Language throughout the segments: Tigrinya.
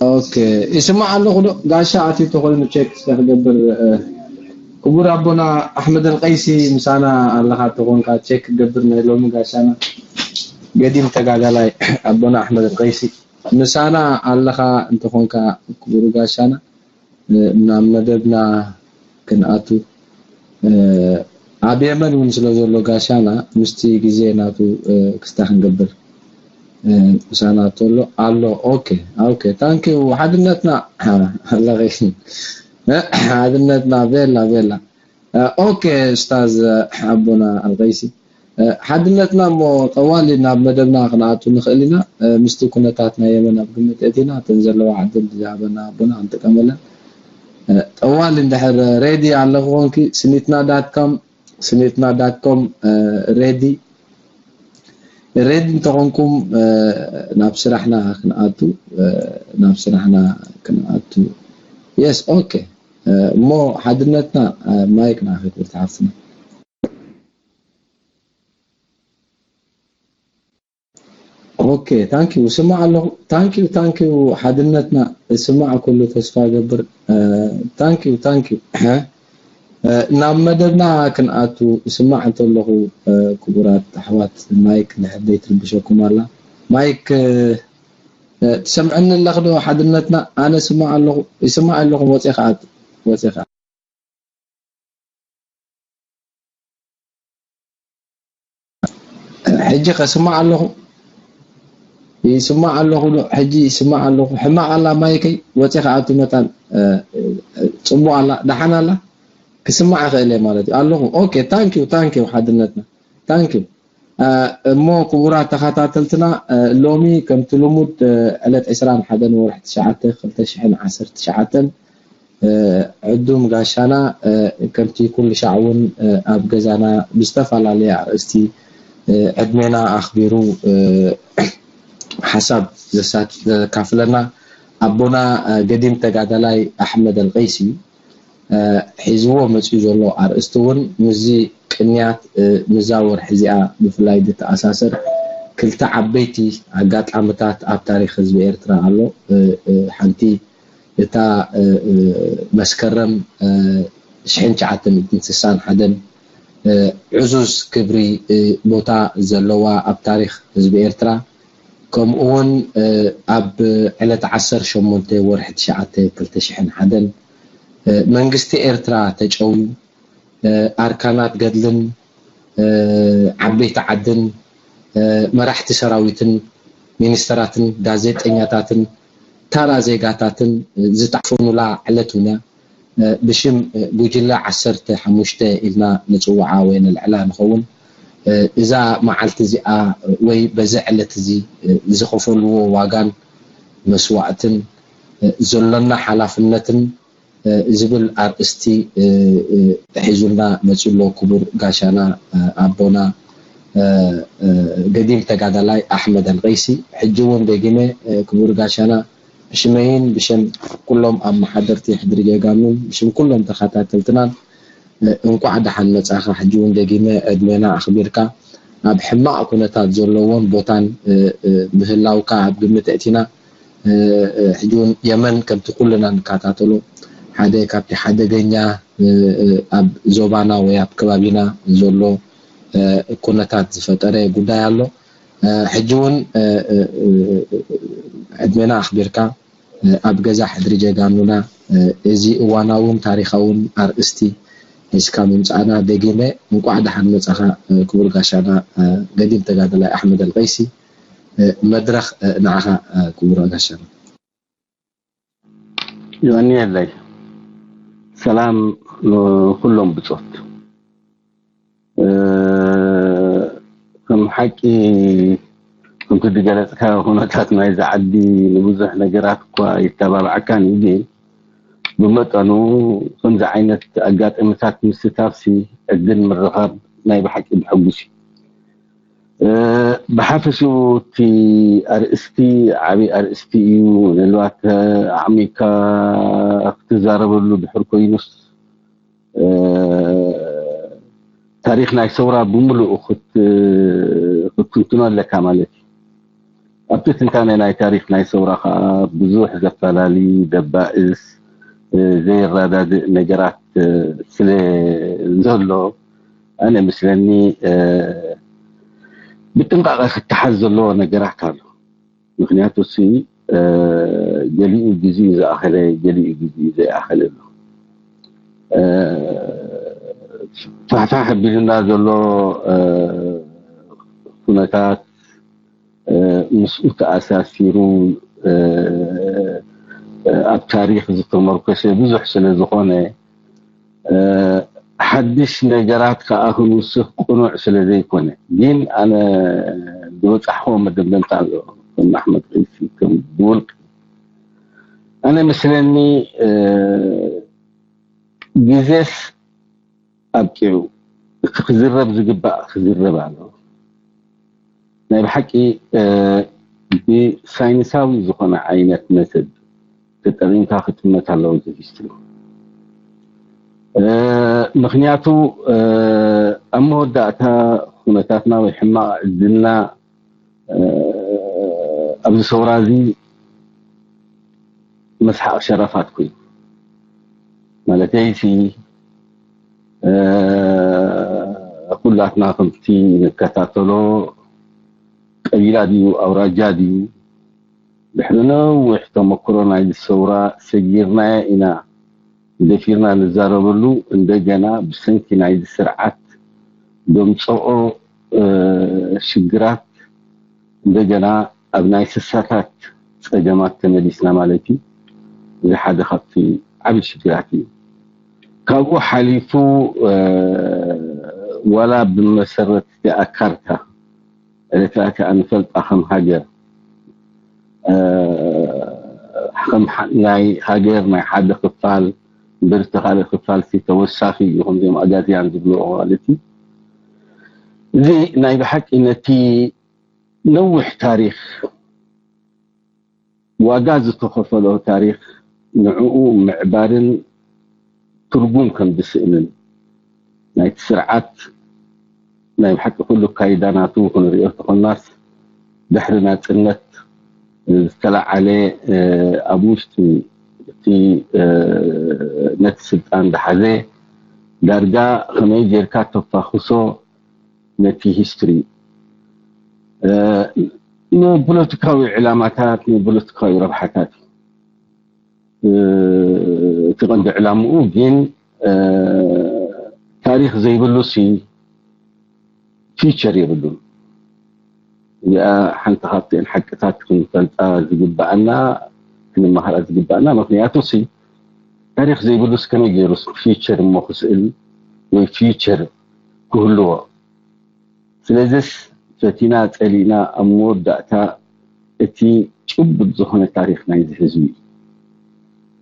ኦኬ፣ ይስማዕ ኣለኹ ዶ? ጋሻ ኣትዩ ተኾይኑ ቼክ እስከ ክገብር። ክቡር ኣቦና ኣሕመድ ኣልቀይሲ፣ ምሳና ኣለኻ ተኾንካ ቼክ ክገብር ናይ ሎሚ ጋሻና ገዲም ተጋዳላይ ኣቦና ኣሕመድ ኣልቀይሲ፣ ምሳና ኣለኻ እንተኾንካ ክቡር ጋሻና፣ ናብ መደብና ክንኣቱ። ኣብ የመን እውን ስለ ዘሎ ጋሻና ምስቲ ግዜ ናቱ ክስታ ክንገብር ምሳና ተሎ ኣሎ። ኦኬ፣ ኦኬ፣ ታንኪዩ። ሓድነትና ኣለኺ፣ ሓድነትና ቤላ ቤላ። ኦኬ፣ ኡስታዝ ኣቦና ኣልቀይሲ፣ ሓድነትና እሞ ጠዋሊ ናብ መደብና ክንኣቱ ንኽእል ኢና። ምስቲ ኩነታት ናይ የመን ኣብ ግምት እቲና እተን ዘለዋ ዕድል ዝሃበና ኣቦና ክንጥቀመለን። ጠዋሊ እንድሕር ሬዲ ኣለኹ ኮንኪ፣ ስኒትና ዳት ኮም፣ ስኒትና ዳት ኮም፣ ሬዲ፣ ሬዲ እንተኾንኩም፣ ናብ ስራሕና ክንኣቱ፣ ናብ ስራሕና ክንኣቱ። የስ፣ ኦኬ። እሞ ሓድነትና፣ ማይክ ንዓኺ ክብርቲ ሓፍትና። ኦኬ፣ ታንኪዩ። ስማዕ ኣለኹ። ታንኪዩ፣ ታንኪዩ። ሓድነትና ስማዕ፣ ኩሉ ተስፋ ገብር። ታንኪዩ፣ ታንኪዩ። ናብ መደብና ክንኣቱ ስማዕ እንተለኹ፣ ክቡራት ኣሕዋት፣ ማይክ ድሕር ዘይትርብሸኩም ኣላ። ማይክ፣ ትሰምዐኒ ኣለኽ ዶ? ሓድነትና፣ ኣነ ስማዕ ኣለኹ። ይስማዕ ኣለኹ። ወፂኻ ኣት-፣ ወፂኻ። ሕጂ ከስማዕ ኣለኹ። ይስማዕ ኣለኹ ዶ? ሕጂ ይስማዕ ኣለኹ። ሕማቕ ኣላ ማይከይ፣ ወፂኻ ኣቱ መታን። ጽቡቕ ኣላ፣ ደሓን ኣላ። ክስማዕ ይኽእል እየ ማለት እዩ። ኣለኹ። ኦኬ፣ ታንኪዩ፣ ታንኪዩ ሓድነትና። ታንኪዩ። እሞ ክቡራት ተኸታተልትና፣ ሎሚ ከምቲ ልሙድ ዕለት ዕስራን ሓደን ወርሒ ትሽዓተ ክልተ ሽሕን ዓሰርተ ትሽዓተን ዕዱም ጋሻና፣ ከምቲ ኩሉ ሻዕ እውን ኣብ ገዛና ብዝተፈላለየ ኣርእስቲ ዕድሜና ኣኽቢሩ ሓሳብ ዘሳት-፣ ዘካፍለና ኣቦና ገዲም ተጋዳላይ ኣሕመድ ኣልቀይሲ እዩ። ሒዝዎ መፂኡ ዘሎ ኣርእስቲ እውን ምስዚ ቅንያት፣ ምስዛ ወርሒ እዚኣ ብፍላይ ዝተኣሳሰር ክልተ ዓበይቲ ኣጋጣምታት ኣብ ታሪክ ህዝቢ ኤርትራ ኣሎ። ሓንቲ እታ መስከረም ሽሕን ትሽዓተ ሚእትን ስሳን ሓደን ዕዙዝ ክብሪ ቦታ ዘለዋ ኣብ ታሪክ ህዝቢ ኤርትራ፣ ከምኡ እውን ኣብ ዕለት ዓሰርተ ሸሞንተ ወርሒ ትሽዓተ ክልተ ሽሕን ሓደን መንግስቲ ኤርትራ ተጨውዩ፣ ኣርካናት ገድልን ዓበይቲ ዓድን መራሕቲ ሰራዊትን ሚኒስተራትን ጋዜጠኛታትን ታራ ዜጋታትን ዝተዓፈኑላ ዕለት እውን እያ። ብሽም ጉጅለ ዓሰርተ ሓሙሽተ ኢልና ንፅውዓ ወይ ነልዕላ ንኸውን። እዛ መዓልቲ እዚኣ ወይ በዚ ዕለት እዚ ዝኸፈልዎ ዋጋን መስዋእትን፣ ዘሎና ሓላፍነትን ዝብል ኣርእስቲ ሒዙልና መፂኡ ኣሎ ክቡር ጋሻና ኣቦና ገዲም ተጋዳላይ ኣሕመድ ኣልቀይሲ። ሕጂ እውን ደጊመ ክቡር ጋሻና ብሽመይን ብሽም ኩሎም ኣመሓደርቲ ሕድሪ ጀጋኑን ብሽም ኩሎም ተኸታተልትናን እንቋዕ ደሓን መጻኻ። ሕጂ እውን ደጊመ ዕድሜና ኣኽቢርካ ኣብ ሕማቕ ኩነታት ዘለዎን ቦታን ምህላውካ ኣብ ግምት ኣእቲና፣ ሕጂ እውን የመን ከምቲ ኩልና ንከታተሎ ሓደ ካብቲ ሓደገኛ ኣብ ዞባና ወይ ኣብ ከባቢና ዘሎ ኩነታት ዝፈጠረ ጉዳይ ኣሎ። ሕጂ እውን ዕድሜና ኣኽቢርካ ኣብ ገዛ ሕድሪ ጀጋኑና እዚ እዋናውን ታሪኻውን ኣርእስቲ ሒዝካ ምምጻእና ደጊመ እንቋዕ ደሓን መጻኻ ክቡር ጋሻና ገዲም ተጋዳላይ ኣሕመድ ኣልቀይሲ። መድረኽ ንዓኻ ክቡር ጋሻና። ዮኒ ኣለይ ሰላም ንኹሎም ብጾት። ከም ሓቂ ከምቲ ዝገለጽካ ኩነታት ናይዚ ዓዲ ንብዙሕ ነገራት እኳ ይተባብዓካን እዩ፣ ግን ብመጠኑ ከምዚ ዓይነት ኣጋጣሚታት ምስታፍሲ ዕድል ምርኻብ ናይ ብሓቂ ብሕጉስ እዩ። ብሓፈሽኡ እቲ ኣርእስቲ ዓብዪ ኣርእስቲ እዩ። ምናልባት ኣዕሚቕካ ክትዛረበሉ ድሕር ኮይኑስ ታሪኽ ናይ ሰውራ ብምሉኡ ክትንትኖ ኣለካ ማለት እዩ። ኣብቲ ትንታነ ናይ ታሪኽ ናይ ሰውራ ከዓ ብዙሕ ዘፈላሊ ደባእስ ዘይረዳድእ ነገራት ስለ ዘሎ ኣነ ምስለኒ ብጥንቃቐ ክተሓዝ ዘለዎ ነገራት ኣሎ። ምክንያቱ ሲ ገሊኡ ግዜኡ ዝኣኸለ፣ ገሊኡ ግዜኡ ዘይኣኸለ ኣሎ። ፋሕፋሕ ኣቢሉና ዘሎ ኩነታት ምስኡ ተኣሳሲሩ ኣብ ታሪኽ ዝተመርኮሰ ብዙሕ ስለ ዝኾነ ሓድሽ ነገራት ከዓ ክንውስኽ ቅኑዕ ስለ ዘይኮነ ግን ኣነ ዝበፃሕዎ መደምደምታ ኣሎ። ከም ኣሕመድ ቀይሲ ከም ብውልቂ ኣነ መስለኒ ግዜስ ኣብቂዑ እቲ ክዝረብ ዝግባእ ክዝረብ ኣሎ። ናይ ብሓቂ ብሳይንሳዊ ዝኾነ ዓይነት መሰድ ተጠቒምካ ክጥመት ኣለዎ እዚ ሂስትሪ። ምክንያቱ ኣብ መወዳእታ ኩነታትና ወይ ሕማቕ ዕድልና ኣብዚ ሰውራ እዚ መስሓቕ ሸረፋት ኮይኑ ማለተይሲ ኩላትና ከምቲ ንከታተሎ ቀቢላ ድዩ ኣውራጃ ድዩ ድሕሪ ነዊሕ ተመክሮ ናይ ሰውራ ሰጊርናዮ ኢና ደፊርና ንዛረበሉ እንደገና ብሰንኪ ናይዚ ስርዓት ደምፀኦ ሽግራት እንደገና ኣብ ናይ ስሳታት ፀገማት ተመሊስና ማለት እዩ። እዚ ሓደ ካብቲ ዓብዪ ሽግራት እዩ። ካብኡ ሓሊፉ ዋላ ብመሰረት እቲኣ ካርታ ኤርትራ ከኣ ንፈልጣ ከም ሃገር ከም ናይ ሃገር ናይ ሓደ ክፋል እምበር እቲ ካልእ ክፋል ሲ ተወሳኺ እዩ ከምዚኦም ኣጋዝያን ዝብልዎ ማለት እዩ። እዚ ናይ ብሓቂ ነቲ ነዊሕ ታሪኽ ዋጋ ዝተኸፈሎ ታሪኽ ንዕኡ ምዕባርን ትርጉም ከም ዝስእንን ናይቲ ስርዓት ናይ ብሓቂ ኩሉ ካይዳናቱ ክንሪኦ ተኾናስ ድሕሪ ናጽነት ዝተለዓለ ኣብ ውሽጢ እቲ ነቲ ስልጣን ዝሓዘ ዳርጋ ከመይ ጌርካ ተፋኽሶ ነቲ ሂስትሪ ንፖለቲካዊ ዕላማታት ንፖለቲካዊ ረብሓታት እቲ ቀንዲ ዕላምኡ ግን ታሪኽ ዘይብሉ ሲ ፊቸር የብሉን። እዚኣ ሓንቲ ካብተን ሓቅታት ክንፈልጣ ዝግበኣና ክንመሃራ ዝግበኣና ምክንያቱ ሲ ታሪኽ ዘይብሉስ ከመይ ገይሩስ ፊቸር እሞ ክስእል ወይ ፊቸር ክህልዎ ስለዚስ ፈቲና ጸሊእና ኣብ መወዳእታ እቲ ጭቡጥ ዝኾነ ታሪኽ ናይዚ ህዝቢ እዩ።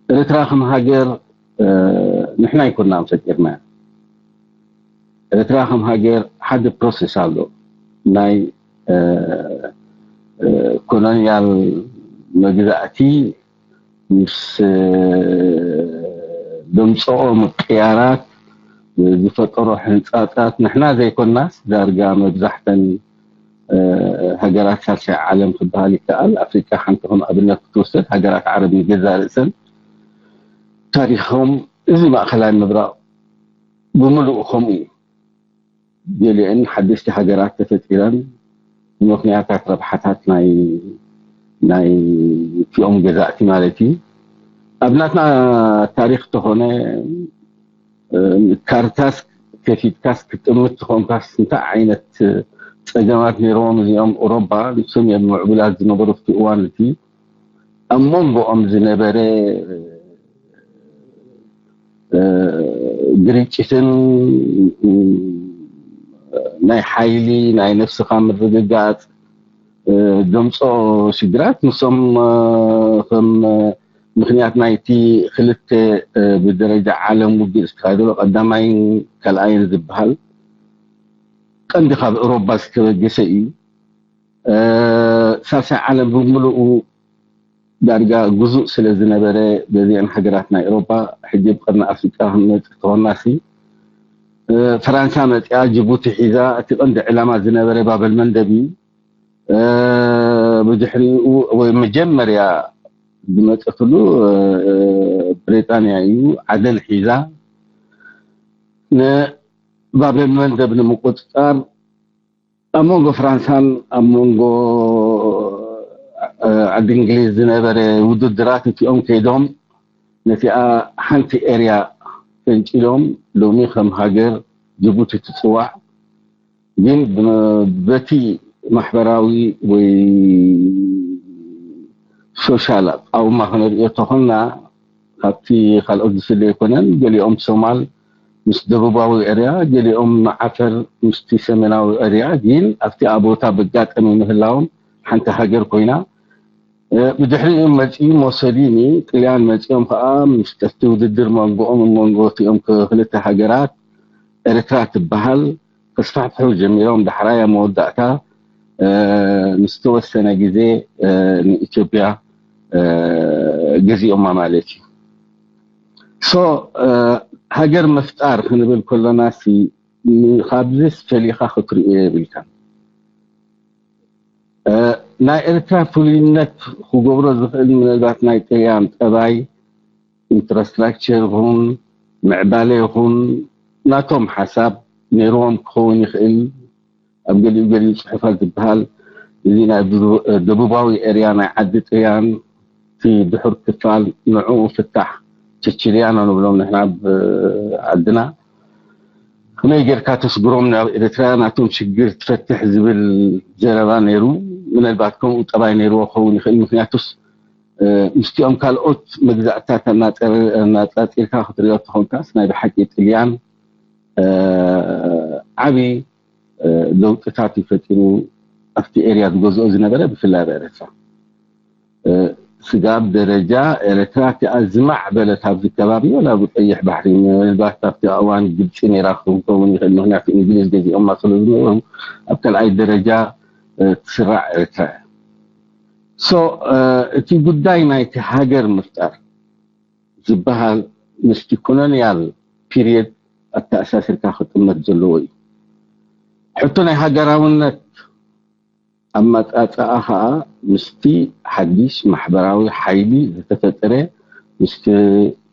ኤርትራ ከም ሃገር ንሕና ኣይኮናን ፈጢርና። ኤርትራ ከም ሃገር ሓደ ፕሮሰስ ኣሎ ናይ ኮሎኒያል መግዛእቲ ምስ ደምፀኦ ምቅያራት ዝፈጠሮ ሕንፃፃት ንሕና ዘይኮናስ ዳርጋ መብዛሕተን ሃገራት ሳልሳይ ዓለም ክበሃል ይከኣል። ኣፍሪቃ ሓንቲ ከም ኣብነት ክትወሰድ ሃገራት ዓረብ ንገዛ ርእሰን ታሪኾም እዚ ማእኸላይ ምብራቕ ብምሉኡ ከምኡ እዩ። ገሊአን ሓደሽቲ ሃገራት ተፈጢረን ብምኽንያታት ረብሓታት ናይ ናይ እቲኦም ገዛእቲ ማለት እዩ። ኣብ ናትና ታሪኽ ተኾነ ካርታስ ከፊትካስ ክትጥምት ተኾንካስ እንታይ ዓይነት ፀገማት ነይርዎም እዚኦም ኦሮባ ንሶም እዮም ምዕቡላት ዝነበሩ ኣብቲ እዋን እቲ ኣብ መንጎኦም ዝነበረ ግርጭትን ናይ ሓይሊ ናይ ነፍስኻ ምርግጋፅ ደምፆ ሽግራት ንሶም ከም ምክንያት ናይቲ ክልተ ብደረጃ ዓለም ውግእ ዝተኻየደሉ ቀዳማይን ካልኣይን ዝበሃል ቀንዲ ካብ ኤሮባ ዝተበገሰ እዩ። ሳልሳይ ዓለም ብምልኡ ዳርጋ ግዙእ ስለ ዝነበረ በዚአን ሃገራት ናይ ኤሮፓ ሕጂ ብቀርኒ ኣፍሪቃ ክንመፅእ ተኾናሲ ፈራንሳ መፂኣ ጅቡቲ ሒዛ እቲ ቀንዲ ዕላማ ዝነበረ ባበል መንደብ እዩ። ብድሕሪኡ ወይ መጀመርያ ዝመፀትሉ ብሪጣንያ እዩ። ዓደን ሒዛ ንባብ መንደብ ንምቁፅፃር ኣብ መንጎ ፍራንሳን ኣብ መንጎ ዓዲ እንግሊዝ ዝነበረ ውድድራት እቲኦም ከይዶም ነቲኣ ሓንቲ ኤርያ ፈንጭሎም ሎሚ ከም ሃገር ጅቡቲ ትፅዋዕ። ግን በቲ ማሕበራዊ ወይ ሶሻል ኣቃውማ ክነርእዮ ተኾንና ካብቲ ካልኦት ዝፍለ ኣይኮነን። ገሊኦም ሶማል ምስ ደቡባዊ ኤርያ፣ ገሊኦም ዓፈር ምስቲ ሰሜናዊ ኤርያ፣ ግን ኣብቲ ቦታ በጋጠሚ ምህላዎም ሓንቲ ሃገር ኮይና። ብድሕሪኡ መፂኡ ሞሶሊኒ ጥልያን መፂኦም ከዓ ምስ ጠፍቲ ውድድር መንጎኦም መንጎ እቲኦም ክልተ ሃገራት ኤርትራ ትበሃል ተስፋሕፍሑ ጀሚሮም ዳሕራይ ኣብ መወዳእታ ንዝተወሰነ ግዜ ንኢትዮጵያ ገዚኦማ ማለት እዩ። ሶ ሃገር ምፍጣር ክንብል ከለና ካብዚ ፈሊኻ ክትሪኦ የብልካን። ናይ ኤርትራ ፍሉይነት ክገብሮ ዝኽእል ምናልባት ናይ ጥልያን ጠባይ፣ ኢንፍራስትራክቸር ይኹን ምዕባለ ይኹን ናቶም ሓሳብ ነይርዎም ክኸውን ይኽእል። ኣብ ገሊኡ ገሊኡ ፅሑፋት ዝበሃል እዚ ናይ ደቡባዊ ኤርያ ናይ ዓዲ ጥልያን እቲ ድሑር ክፋል ንዕኡ ፍታሕ ችችልያኖ ንብሎም ንሕና ኣብ ዓድና ከመይ ጌርካ ተስግሮም ናብ ኤርትራ ናቶም ሽግር ትፈትሕ ዝብል ዘረባ ነይሩ። ምናልባት ከምኡ ጠባይ ነይርዎ ክኸውን ይኽእል። ምክንያቱስ ምስቲኦም ካልኦት መግዛእትታት ኣናፃፂርካ ክትሪኦ ተኾንካስ ናይ ብሓቂ ጥልያን ዓብዪ ለውጥታት እዩ ፈጢሩ ኣብቲ ኤርያ ዝገዝኦ ዝነበረ ብፍላይ ኣብ ኤርትራ ስጋብ ደረጃ ኤርትራ እቲኣ ዝማዕበለት ኣብዚ ከባቢ ወላ ብቀይሕ ባሕሪ ምናልባት ኣብቲ እዋን ግብፂ ነይራ ክኸውን ይኽእል። ምክንያቱ እንግሊዝ ገዚኦማ ስለ ዝነበሩ ኣብ ካልኣይ ደረጃ ትስራዕ ኤርትራ እያ። ሶ እቲ ጉዳይ ናይቲ ሃገር ምፍጣር ዝበሃል ምስቲ ኮሎኒያል ፒሪየድ ኣተኣሳሲርካ ክጥመት ዘለዎ እዩ። ሕቶ ናይ ሃገራውነት ኣመፃፅኣ ከዓ ምስቲ ሓዲሽ ማሕበራዊ ሓይሊ ዝተፈጠረ ምስቲ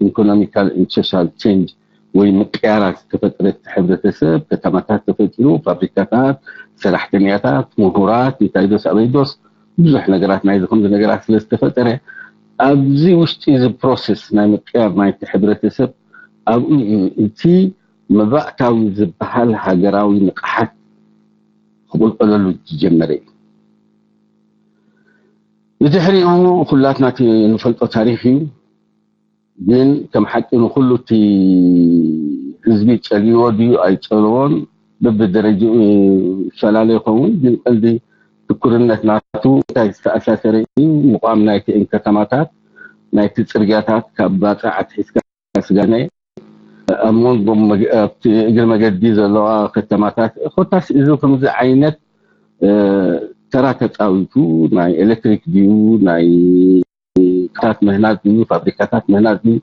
ኢኮኖሚካል ሶሻል ቼንጅ ወይ ምቅያራት ዝተፈጠረ ሕብረተሰብ ከተማታት ተፈጢሩ ፋብሪካታት ሰራሕተኛታት ምሁራት እንታይ ዶስ ኣበይ ዶስ ብዙሕ ነገራት ናይዚ ከምዚ ነገራት ስለ ዝተፈጠረ ኣብዚ ውሽጢ እዚ ፕሮሰስ ናይ ምቅያር ናይቲ ሕብረተሰብ ኣብኡ እዩ እቲ መባእታዊ ዝበሃል ሃገራዊ ንቕሓት ክቕልቀለሉ ዝጀመረ እዩ። ብድሕሪኡ ኩላትና እቲ ንፈልጦ ታሪክ እዩ። ግን ከም ሓቂ ንኩሉ እቲ ህዝቢ ጸልይዎ ድዩ ኣይጸልዎን በብደረጅኡ ይፈላለ ይኸውን። ግን ቀንዲ ትኩርነት ናቱ እንታይ ዝተኣሳሰረ እዩ? ምቋም ናይቲኤን ከተማታት ናይቲ ጽርግያታት ካብ ባጽዕ ኣትሒዝካ ስጋነ ኣብ መንጎ ኣብቲ እግሪ መገዲ ዘለዋ ከተማታት ኮታስ እዚ ከምዚ ዓይነት ተራ ተፃዊቱ ናይ ኤሌክትሪክ ድዩ ናይ ታት ምህናፅ ድዩ ፋብሪካታት ምህናፅ ድዩ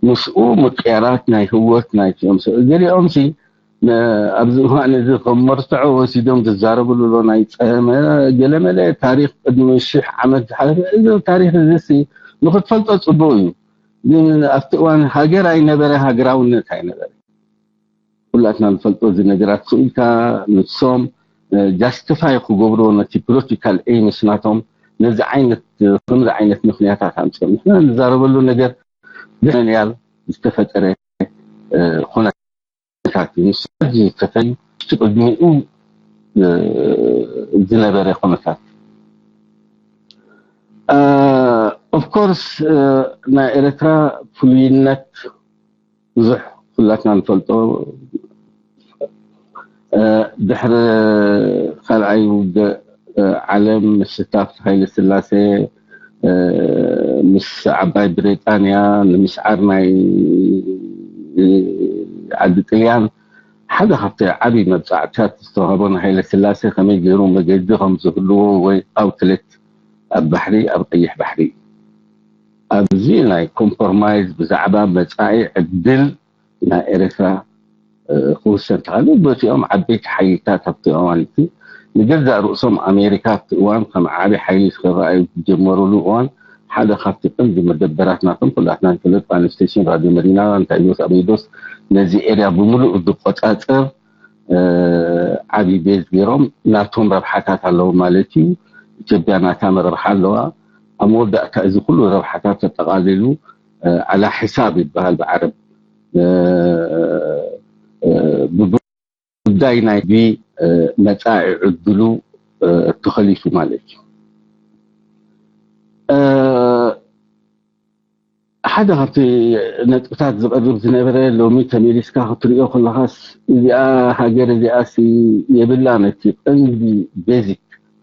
ምስኡ ምቅያራት ናይ ህወት ናይቲኦም ሰብ ገሊኦም ሲ ኣብዚ እዋን እዚ ከም መርትዖ ወሲዶም ዝዛረብሉ ኣሎ ናይ ፀመ ገለመለ ታሪክ ቅድሚ ሽሕ ዓመት ዝሓለፈ እዚ ታሪክ እዚ ሲ ንክትፈልጦ ፅቡቅ እዩ። ግን ኣብቲ እዋን ሃገር ኣይነበረ ሃገራውነት ኣይነበረ። ኩላትና ንፈልጦ እዚ ነገራት ክኢልካ ንሶም ጃስቲፋይ ክገብርዎ ነቲ ፖለቲካል ኤምስ ናቶም ነዚ ዓይነት ከምዚ ዓይነት ምክንያታት ኣምፅኦም ንሕና ንዛረበሉ ነገር ብመንያል ዝተፈጠረ ኩነታት እዩ። ንሱ ዝተፈዩ እቲ ቅድሚኡ ዝነበረ ኩነታት ኦፍኮርስ ናይ ኤርትራ ፍሉይነት ብዙሕ ኩላትና ንፈልጦ ድሕሪ ካልኣይ ውግእ ዓለም ምስታፍ ሃይለ ስላሴ ምስ ዓባይ ብሪጣንያ ንምስዓር ናይ ዓዲ ጥልያን ሓደ ካብቲ ዓብዪ መብፃዕትታት ዝተዋህቦ ንሃይለ ስላሴ ከመይ ገይሩ መገዲ ከም ዝህልዎ ወይ ኣውትሌት ኣብ ባሕሪ ኣብ ቀይሕ ባሕሪ ኣብዚ ናይ ኮምፕሮማይዝ ብዛዕባ መፃኢ ዕድል ናይ ኤርትራ ክውሰን ተኻሉ በቲኦም ዓበይቲ ሓይልታት ኣብቲ እዋን እቲ ንገዛእ ርእሶም ኣሜሪካ ኣብቲ እዋን ከም ዓቢ ሓይሊ ክረኣዩ ዝጀመሩሉ እዋን ሓደ ካብቲ ቀንዲ መደበራት ናቶም ኩላትና ንፈልጥ ፓን ስቴሽን ራድዮ መዲና እንታይ ዶስ ኣበይ ዶስ ነዚ ኤርያ ብምሉእ ዝቆጻጸር ዓቢ ቤዝ ገይሮም ናቶም ረብሓታት ኣለዎ ማለት እዩ። ኢትዮጵያ ናታ መረብሓ ኣለዋ። ኣብ መወዳእታ እዚ ኩሉ ረብሓታት ተጠቓሊሉ ዓላ ሕሳብ ይበሃል ብዓረብ ጉዳይ ናይ መጻኢ ዕድሉ ተኸሊፉ ማለት እዩ። ሓደ ካብቲ ነጥብታት ዝቐርብ ዝነበረ ሎሚ ተመሊስካ ክትሪኦ ከለኻስ እዚኣ ሃገር እዚኣሲ የብላን እቲ ቀንዲ ቤዚክ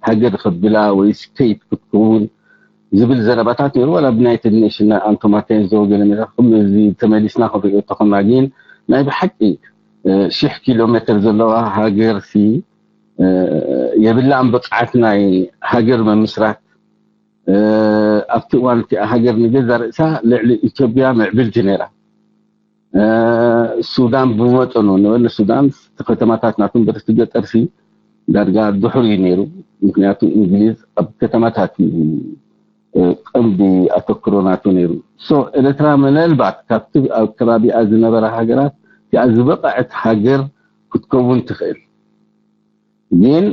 ሃገር ከብላ ወይ ስቴት ክትከውን ዝብል ዘረባታት ነይሩ። ዋላ ብናይትድ ኔሽን ኣንቶማቴንዞ ገለ ሜላ ኩሉ እዚ ተመሊስና ክንሪኦ ተኾና ግን ናይ ብሓቂ ሽሕ ኪሎ ሜትር ዘለዋ ሃገር ሲ የብላን ብቕዓት ናይ ሃገር ምምስራት ኣብቲ እዋን እቲኣ ሃገር ንገዛ ርእሳ ልዕሊ ኢትዮጵያ ምዕብልቲ ነይራ። ሱዳን ብመጠኑ ንበለ ሱዳን ከተማታት ናቱ በርቲ ገጠርሲ ዳርጋ ድሑር እዩ ነይሩ። ምክንያቱ እንግሊዝ ኣብ ከተማታት እዩ ቀንዲ ኣተክሮ ናቱ ነይሩ። ሶ ኤርትራ ምናልባት ካብቲ ኣብ ከባቢኣ ዝነበራ ሃገራት እቲኣ ዝበቐዐት ሃገር ክትከውን ትኽእል። ግን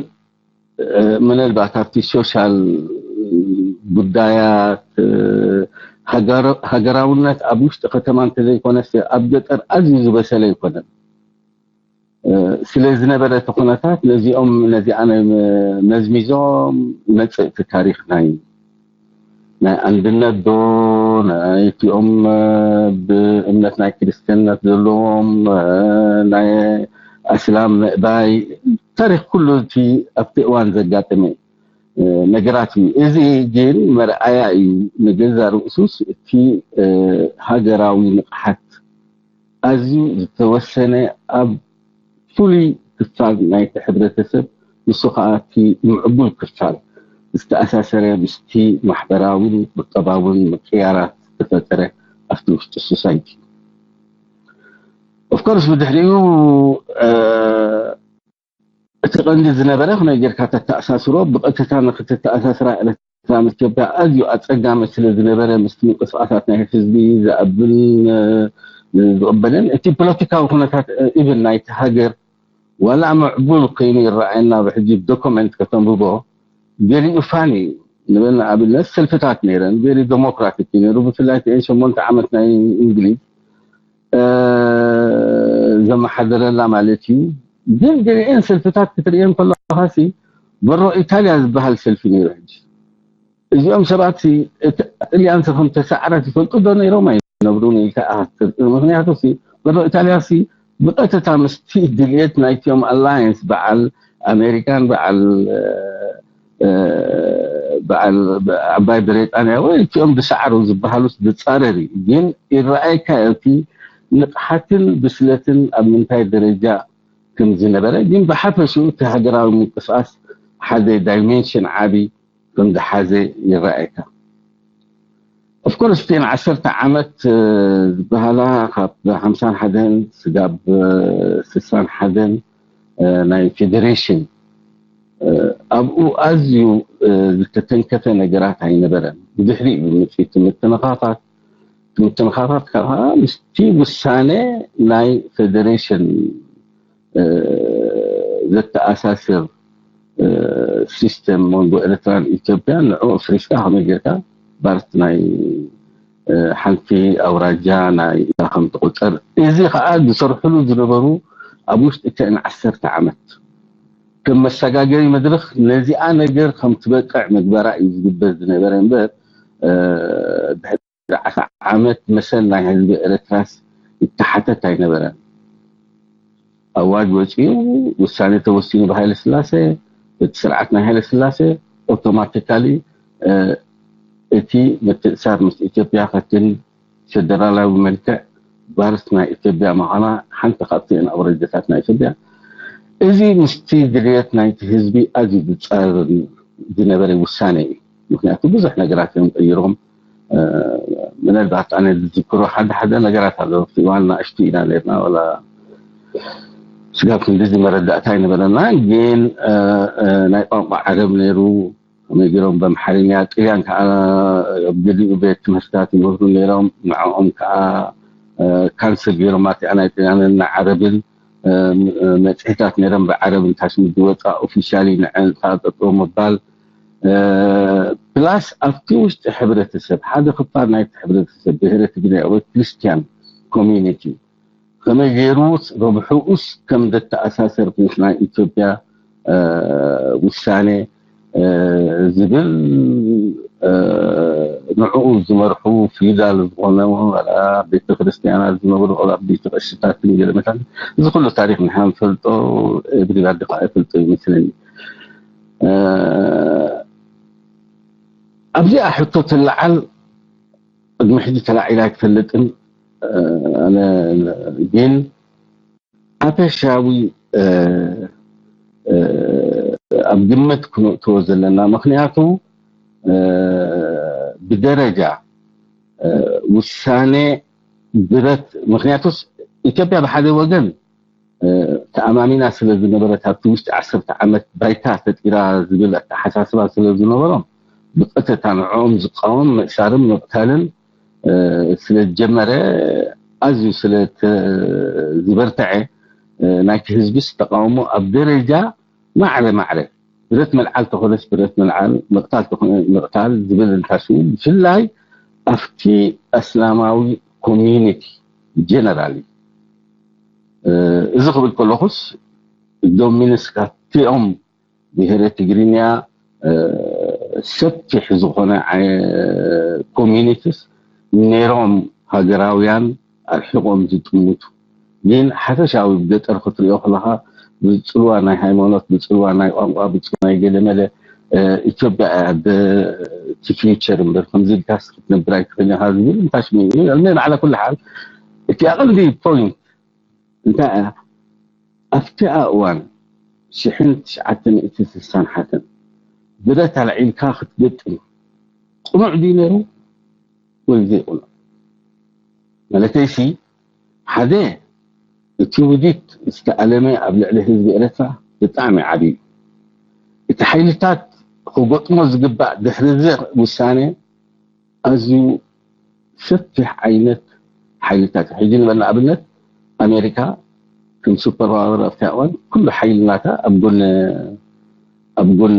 ምናልባት ኣብቲ ሶሻል ጉዳያት ሃገራውነት ኣብ ውሽጢ ከተማ እንተዘይኮነስ ኣብ ገጠር ኣዝዩ ዝበሰለ ኣይኮነን። ስለ ዝነበረ እቲ ኩነታት ነዚኦም ነዚኣ መዝሚዞም ይመፅእ እቲ ታሪኽ ናይ ናይ ኣንድነት ዶ ናይቲኦም ብእምነት ናይ ክርስትነት ዘለዎም ናይ ኣስላም ምእባይ ታሪኽ ኩሉ እቲ ኣብቲ እዋን ዘጋጠመ ነገራት እዩ። እዚ ግን መርኣያ እዩ ንገዛ ርእሱስ እቲ ሃገራዊ ንቕሓት ኣዝዩ ዝተወሰነ ኣብ ፍሉይ ክፋል ናይቲ ሕብረተሰብ ንሱ ከዓ እቲ ምዕቡል ክፋል ዝተኣሳሰረ ምስቲ ማሕበራውን ቁጠባውን ምቅያራት ዝተፈጠረ ኣብቲ ውሽጢ ሶሳይቲ ኦፍኮርስ ብድሕሪኡ እቲ ቀንዲ ዝነበረ ከመይ ጌርካ ተተኣሳስሮ ብቐጥታ ንክትተኣሳስራ ኤርትራ ምስ ኢትዮጵያ ኣዝዩ ኣፀጋሚ ስለ ዝነበረ ምስቲ ምንቅስቃሳት ናይ ህዝቢ ዝኣብን ዝቕበልን እቲ ፖለቲካዊ ኩነታት ኢብን ናይቲ ሃገር ዋላ ምዕቡል ኮይኑ ይረኣየና ብሕጂ ዶኮመንት ከተንብቦ ገሊኡ ፋኒ እዩ ንብል ንኣብነት ሰልፍታት ነይረን ገሊኡ ዴሞክራቲክ እዩ ነይሩ ብፍላይ ሸሞንተ ዓመት ናይ እንግሊዝ ዘመሓደረላ ማለት እዩ ግን ገሊአን ሰልፍታት ክትርእየን ከለካ ሲ በሮ ኢታልያ ዝበሃል ሰልፊ ነይሩ ሕጂ እዚኦም ሰባት ጥልያን ከም ተሳዕረት ይፈልጡ ዶ ነይሮም ኣይነብሩን ኢልካ ምክንያቱ በሮ ኢታልያ ሲ ብቐጥታ ምስቲ ድልየት ናይቲኦም ኣላየንስ በዓል ኣሜሪካን በዓል በዓል ዓባይ ብሪጣንያ ወይ እቲኦም ዝሰዓሩ ዝበሃሉስ ዝፃረር እዩ ግን ይረኣየካ እቲ ንቕሓትን ብስለትን ኣብ ምንታይ ደረጃ ከም ዝነበረ ግን ብሓፈሽኡ እቲ ሃገራዊ ምንቅስቃስ ሓደ ዳይሜንሽን ዓቢ ከም ዝሓዘ ይረኣየካ ኦፍኮርስ እተን ዓሰርተ ዓመት ዝበሃላ ካብ ሓምሳን ሓደን ስጋብ ስሳን ሓደን ናይ ፌደሬሽን ኣብኡ ኣዝዩ ዝተተንከፈ ነገራት ኣይነበረን ብድሕሪ ምፅኢት ምትንኻፋት ምትንኻፋት ከዓ ምስቲ ውሳነ ናይ ፌደሬሽን ዘተኣሳስር ሲስተም መንጎ ኤርትራን ኢትዮጵያን ንዕኡ ኣፍሪስካ ከመይ ጌርካ ባርት ናይ ሓንቲ ኣውራጃ ናይ ከም ትቁፀር እዚ ከዓ ዝሰርሕሉ ዝነበሩ ኣብ ውሽጢ እተን ዓሰርተ ዓመት ከም መሰጋገሪ መድረክ ነዚኣ ነገር ከም ትበቅዕ ምግበራ እዩ ዝግበር ዝነበረ እምበር ዓመት መሰል ናይ ህዝቢ ኤርትራስ ይተሓተት ኣይነበረን ኣዋጅ ወፂኡ ውሳኔ ተወሲኑ ብሃይለ ስላሴ እቲ ስርዓት ናይ ሃይለ ስላሴ ኦቶማቲካሊ እቲ ምትእሳር ምስ ኢትዮጵያ ከትን ፌደራላዊ መልክዕ ባርስ ናይ ኢትዮጵያ ምዃና ሓንቲ ካብቲ ንኣውረጃታት ናይ ኢትዮጵያ እዚ ምስቲ ድልየት ናይቲ ህዝቢ ኣዝዩ ዝፃረር ዝነበረ ውሳኔ እዩ ምክንያቱ ብዙሕ ነገራት እዮም ቀይሮም ምናልባት ኣነ ዝዝክሮ ሓደ ሓደ ነገራት ኣሎ ኣብቲ እዋን ናእሽቱ ኢና ነርና ወላ ስጋብ ክንድዚ መረዳእታ ኣይነበረና። ግን ናይ ቋንቋ ዓረብ ነይሩ። ከመይ ገይሮም በምሓርኛ፣ ጥልያን ከዓ ኣብ ገሊኡ ቤት ትምህርትታት ይምህሩ ነይሮም። ንዕኦም ከዓ ካንስል ገይሮም ኣቲኣ ናይ ጥልያንን ናይ ዓረብን መፅሄታት ነይረን ብዓረብ እንታሽ ምድወፃ ኦፊሻሊ ንዐን ከዓ ጠጠው ምባል። ፕላስ ኣብቲ ውሽጢ ሕብረተሰብ ሓደ ክፋል ናይቲ ሕብረተሰብ ብሄረ ትግርኛ ወይ ክርስቲያን ኮሚኒቲ ከመይ ገይሩ ረብሕኡስ ከም ዘተኣሳሰር ምስ ናይ ኢትዮጵያ ውሳኔ ዝብል ንዕኡ ዝመርሑ ፊውዳል ዝኾነ ቤተክርስትያናት ዝነብሩ ቤተቀሽታትን ገለመታን እዚ ኩሉ ታሪክ ንሓ ንፈልጦ ብሪባዲ ከዓ ይፈልጦ ይመስለኒ። ኣብዚኣ ሕቶ ትለዓል ቅድሚ ሕጂ ተላዒላ ኣይትፈልጥን። ግን ኣፈሻዊ ኣብ ግምት ክነእትዎ ዘለና ምክንያቱ ብደረጃ ውሳኔ ብረት ምክንያቱስ ኢትዮጵያ ብሓደ ወገን ተኣማሚና ስለ ዝነበረት ኣብቲ ውሽጢ ዓሰርተ ዓመት ባይታ ፈጢራ ዝብል ኣተሓሳስባ ስለ ዝነበሮም ብቀጥታ ንዕኦም ዝቃወም ምእሳርን ምቕታልን ስለ ዝጀመረ ኣዝዩ ስለ ዝበርተዐ ናይቲ ህዝብስ ተቃውሞ ኣብ ደረጃ ማዕረ ማዕረ ብረት መልዓል ተኾነስ ብረት መልዓል ምቕታል ተኾነ ምቕታል ዝብል እንታሽው ብፍላይ ኣብቲ ኣስላማዊ ኮሚኒቲ ጀነራሊ እዚ ክብል ከለኹስ ዶሚንስ ካብቲኦም ብሄረ ትግርኛ ሰፊሕ ዝኾነ ኮሚኒቲስ ነይሮም ሃገራውያን ኣርሒቆም ዝጥምቱ ግን ሓፈሻዊ ብገጠር ክትሪኦ ከለካ ብፅልዋ ናይ ሃይማኖት ብፅልዋ ናይ ቋንቋ ብፅልዋ ናይ ገለመለ ኢትዮጵያ እያ እቲ ፊውቸር እምበር ከምዚ ኢልካስ ክትነብር ኣይትኽእል ኢኻ ዝብል እንታሽ ናይ ባዕላ ኩሉ ሓል እቲ ኣቐንዲ ፖይንት እንታይ እያ ኣብቲ እዋን ሽሕን ትሽዓተ ሚእቲ ስሳን ሓተን ብረት ኣልዒልካ ክትገጥም ቅኑዕ ድዩ ነይሩ ወይ ዘይቅኑዕ ማለተይሲ ሓደ እቲ ውዲት ዝተኣለመ ኣብ ልዕሊ ህዝቢ ኤረትራ ብጣዕሚ ዓብዩ እቲ ሓይልታት ክገጥሞ ዝግባእ ድሕሪ እዚ ውሳነ ኣዝዩ ሰፊሕ ዓይነት ሓይልታት ሕጂ ንበል ንኣብነት ኣሜሪካ ከም ሱፐር ፓወር ኣብቲ እዋን ኩሉ ሓይልናታ ኣብ ጎን ኣብ ጎን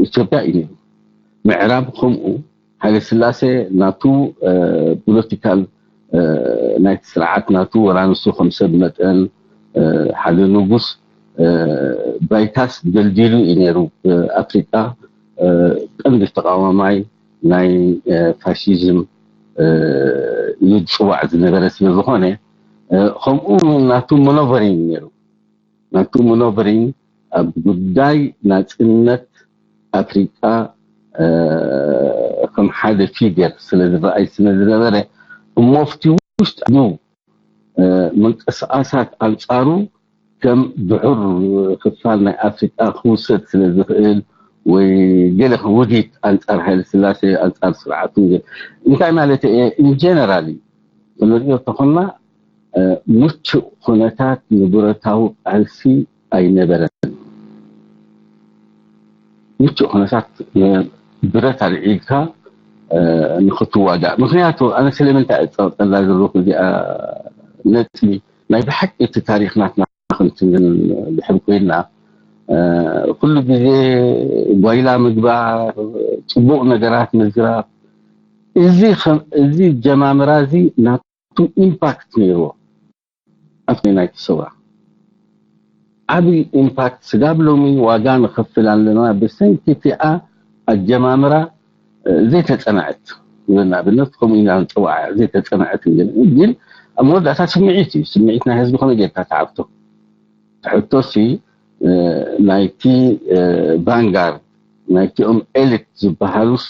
ኢትዮጵያ እዩ ነይሩ ምዕራብ ከምኡ ሃይለ ስላሴ ናቱ ፖለቲካል ናይቲ ስርዓት ናቱ ወላ ንሱ ከም ሰብ መጠን ሓደ ንጉስ ባይታስ ደልዲሉ እዩ ነይሩ ኣፍሪቃ ቀንዲ ተቃዋማይ ናይ ፋሽዝም እዩ ዝፅዋዕ ዝነበረ ስለ ዝኾነ ከምኡ ናቱ መኖቨሪን ነይሩ ናቱ መኖቨሪን ኣብ ጉዳይ ናፅነት ኣፍሪቃ ከም ሓደ ፊገር ስለ ዝረኣይ ስለ ዝነበረ እሞ ኣብቲ ውሽጢ ምንቅስቃሳት ኣንፃሩ ከም ድሑር ክፋል ናይ ኣፍሪቃ ክውሰድ ስለ ዝኽእል ወይ ገለ ውዲት ኣንፃር ሃይለ ስላሴ ኣንፃር ስርዓቱ እንታይ ማለት እየ ኢንጀነራሊ ክንሪኦ ተኾና ምቹእ ኩነታት ንብረታዊ ቃልሲ ኣይነበረን ምቹእ ኩነታት ብረት ኣልዒልካ ንክትዋጋእ ምክንያቱ ኣነ ስለምንታይ እፀቕፀላ ዘለኹ እዚኣ ነጥቢ ናይ ብሓቂ እቲ ታሪክ ናትና ክንትንን ድሕር ኮይና ኩሉ ግዜ ጓይላ ምግባር ፅቡቅ ነገራት ምዝራብ እዚ እዚ ጀማምራ እዚ ናቱ ኢምፓክት ነይርዎ ኣብቲ ናይቲ ሰውራ ዓብዪ ኢምፓክት ስጋብ ሎሚ ዋጋ ንኸፍል ኣለና ብሰንኪ እቲኣ ኣጀማምራ ዘይተፀንዐት ንኣብነት ከምኡ ኢና ንፀዋዓ ዘይተፀንዐት ግን ኣብ መወዳእታ ስምዒት እዩ ስምዒት ናይ ህዝቢ ከመይ ጌርካ ተዓብቶ ትሕቶሲ ናይቲ ቫንጋርድ ናይቲኦም ኤሊት ዝበሃሉስ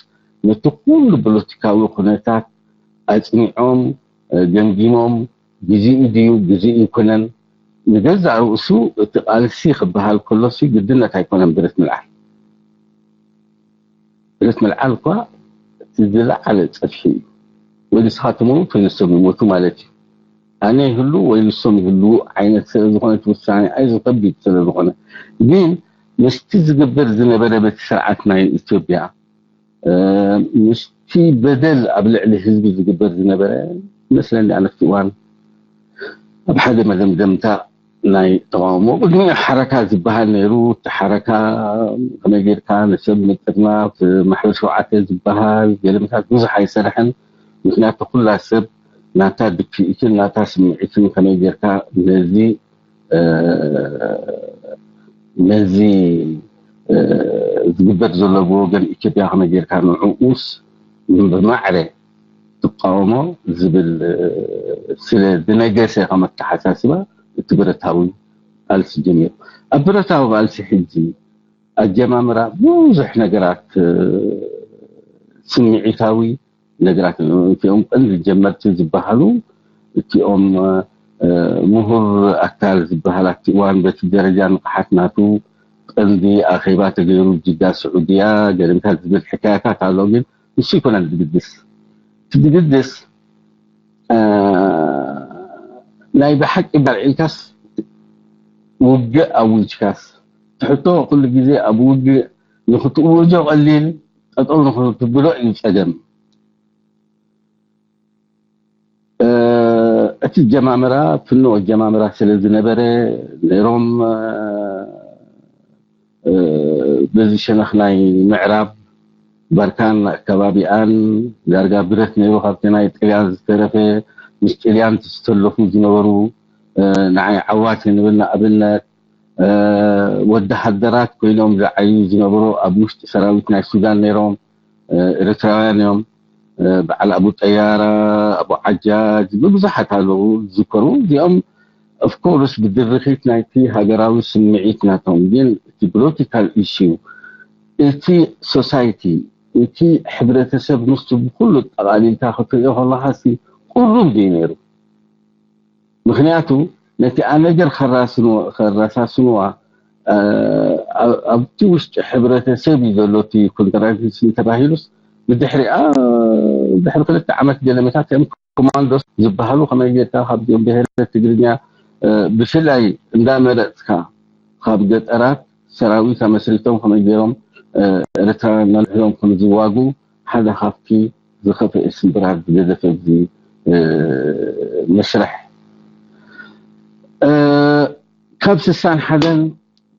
ነቲ ኩሉ ፖለቲካዊ ኩነታት ኣፅኒዖም ገምጊሞም ግዜኡ ድዩ ግዜኡ ይኮነን ንገዛእ ርእሱ እቲ ቃልሲ ክበሃል ከሎሲ ግድነት ኣይኮነን ብረት ምልዓል ብረት ምልዓል እኳ እቲ ዝለዓለ ፀፍሒ እዩ ወይ ንስኻ ትመውት ወይ ንሶም ይሞቱ ማለት እዩ ኣነ ይህሉ ወይ ንሶም ይህሉ ዓይነት ስለ ዝኾነት ውሳኔ ኣይ ዝኸቢድ ስለ ዝኾነ ግን ምስቲ ዝግበር ዝነበረ በቲ ስርዓት ናይ ኢትዮጵያ ምስቲ በደል ኣብ ልዕሊ ህዝቢ ዝግበር ዝነበረ መስለኒ ኣነፍቲ እዋን ኣብ ሓደ መደምደምታ ናይ ተቃውሞ ቅድሚኡ ሓረካ ዝበሃል ነይሩ። እቲ ሓረካ ከመይ ጌርካ ንሰብ ምጥርናፍ ማሕበር ሸውዓተ ዝበሃል ገለመታት ብዙሕ ኣይሰርሐን። ምክንያቱ ኩላ ሰብ ናታ ድክኢትን ናታ ስምዒትን ከመይ ጌርካ ነዚ ነዚ ዝግበር ዘሎ ብወገን ኢትዮጵያ ከመይ ጌርካ ንዕኡስ ብማዕረ ትቃወሞ ዝብል ስለ ዝነገሰ ከም ኣተሓሳስባ እቲ ብረታዊ ቃልሲ ጀሚሩ። ኣብ ብረታዊ ቃልሲ ሕጂ ኣጀማምራ ብዙሕ ነገራት ስምዒታዊ ነገራት እዮም። እቲኦም ቀንዲ ጀመርቲ ዝበሃሉ እቲኦም ምሁር ኣካል ዝበሃል ኣብቲ እዋን በቲ ደረጃ ንቕሓት ናቱ ቀንዲ ኣኼባ ተገይሩ ጅዳ ስዑድያ ገለመታት ዝብል ሕካያታት ኣሎ። ግን ንሱ ይኮነን ዝግድስ እቲ ዝግድስ ናይ ብሓቂ ባልዒልካስ ውግእ ኣዊጅካስ ትሕቶ ኩሉ ግዜ ኣብ ውግእ ንክትእውጆ ቀሊል ጠጠው ንክትብሎ እዩ ጸገም። እቲ ጀማምራ ፍኖ ጀማምራ ስለ ዝነበረ ነይሮም በዚ ሸነኽ ናይ ምዕራብ ባርካን ኣከባቢኣን ዳርጋ ብረት ነይሩ ካብቲ ናይ ጥልያን ዝተረፈ ምስ ጥልያን ዝተሰለፉ ዝነበሩ ንዓይ ዓዋት ንብል ንኣብነት ወደሃደራት ኮይኖም ዝዓዩ ዝነበሩ ኣብ ውሽጢ ሰራዊት ናይ ሱዳን ነይሮም ኤርትራውያን እዮም። በዓል ኣቡ ጠያራ፣ ኣቡ ዓጃጅ ብብዙሓት ኣለዉ ዝዝከሩ። እዚኦም ኦፍኮርስ ብድርኺት ናይቲ ሃገራዊ ስምዒት ናቶም ግን እቲ ፖለቲካል ኢሹ እቲ ሶሳይቲ እቲ ሕብረተሰብ ምስቱ ብኩሉ ጠቓሊልካ ክትሪኦ ከለካ ቁሩብ ድዩ ነይሩ? ምክንያቱ ነቲ ኣነገር ከራሳስንዋ ኣብቲ ውሽጢ ሕብረተሰብ እዩ ዘሎ እቲ ኮንትራዲክሽን ተባሂሉስ ብድሕሪኣ ድሕሪ ክልተ ዓመት ገለመታት እዮም ኮማንዶስ ዝበሃሉ ከመይ ጌርካ ካብዚኦም ብሄረ ትግርኛ ብፍላይ እንዳመረፅካ ካብ ገጠራት ሰራዊት ኣመስሪቶም ከመይ ገይሮም ኤርትራውያን ነንሕዶም ከም ዝዋጉ ሓደ ካብቲ ዝኸፍአ ስምብራት ዝገዘፈ እዚ መስርሕ ካብ ስሳን ሓደን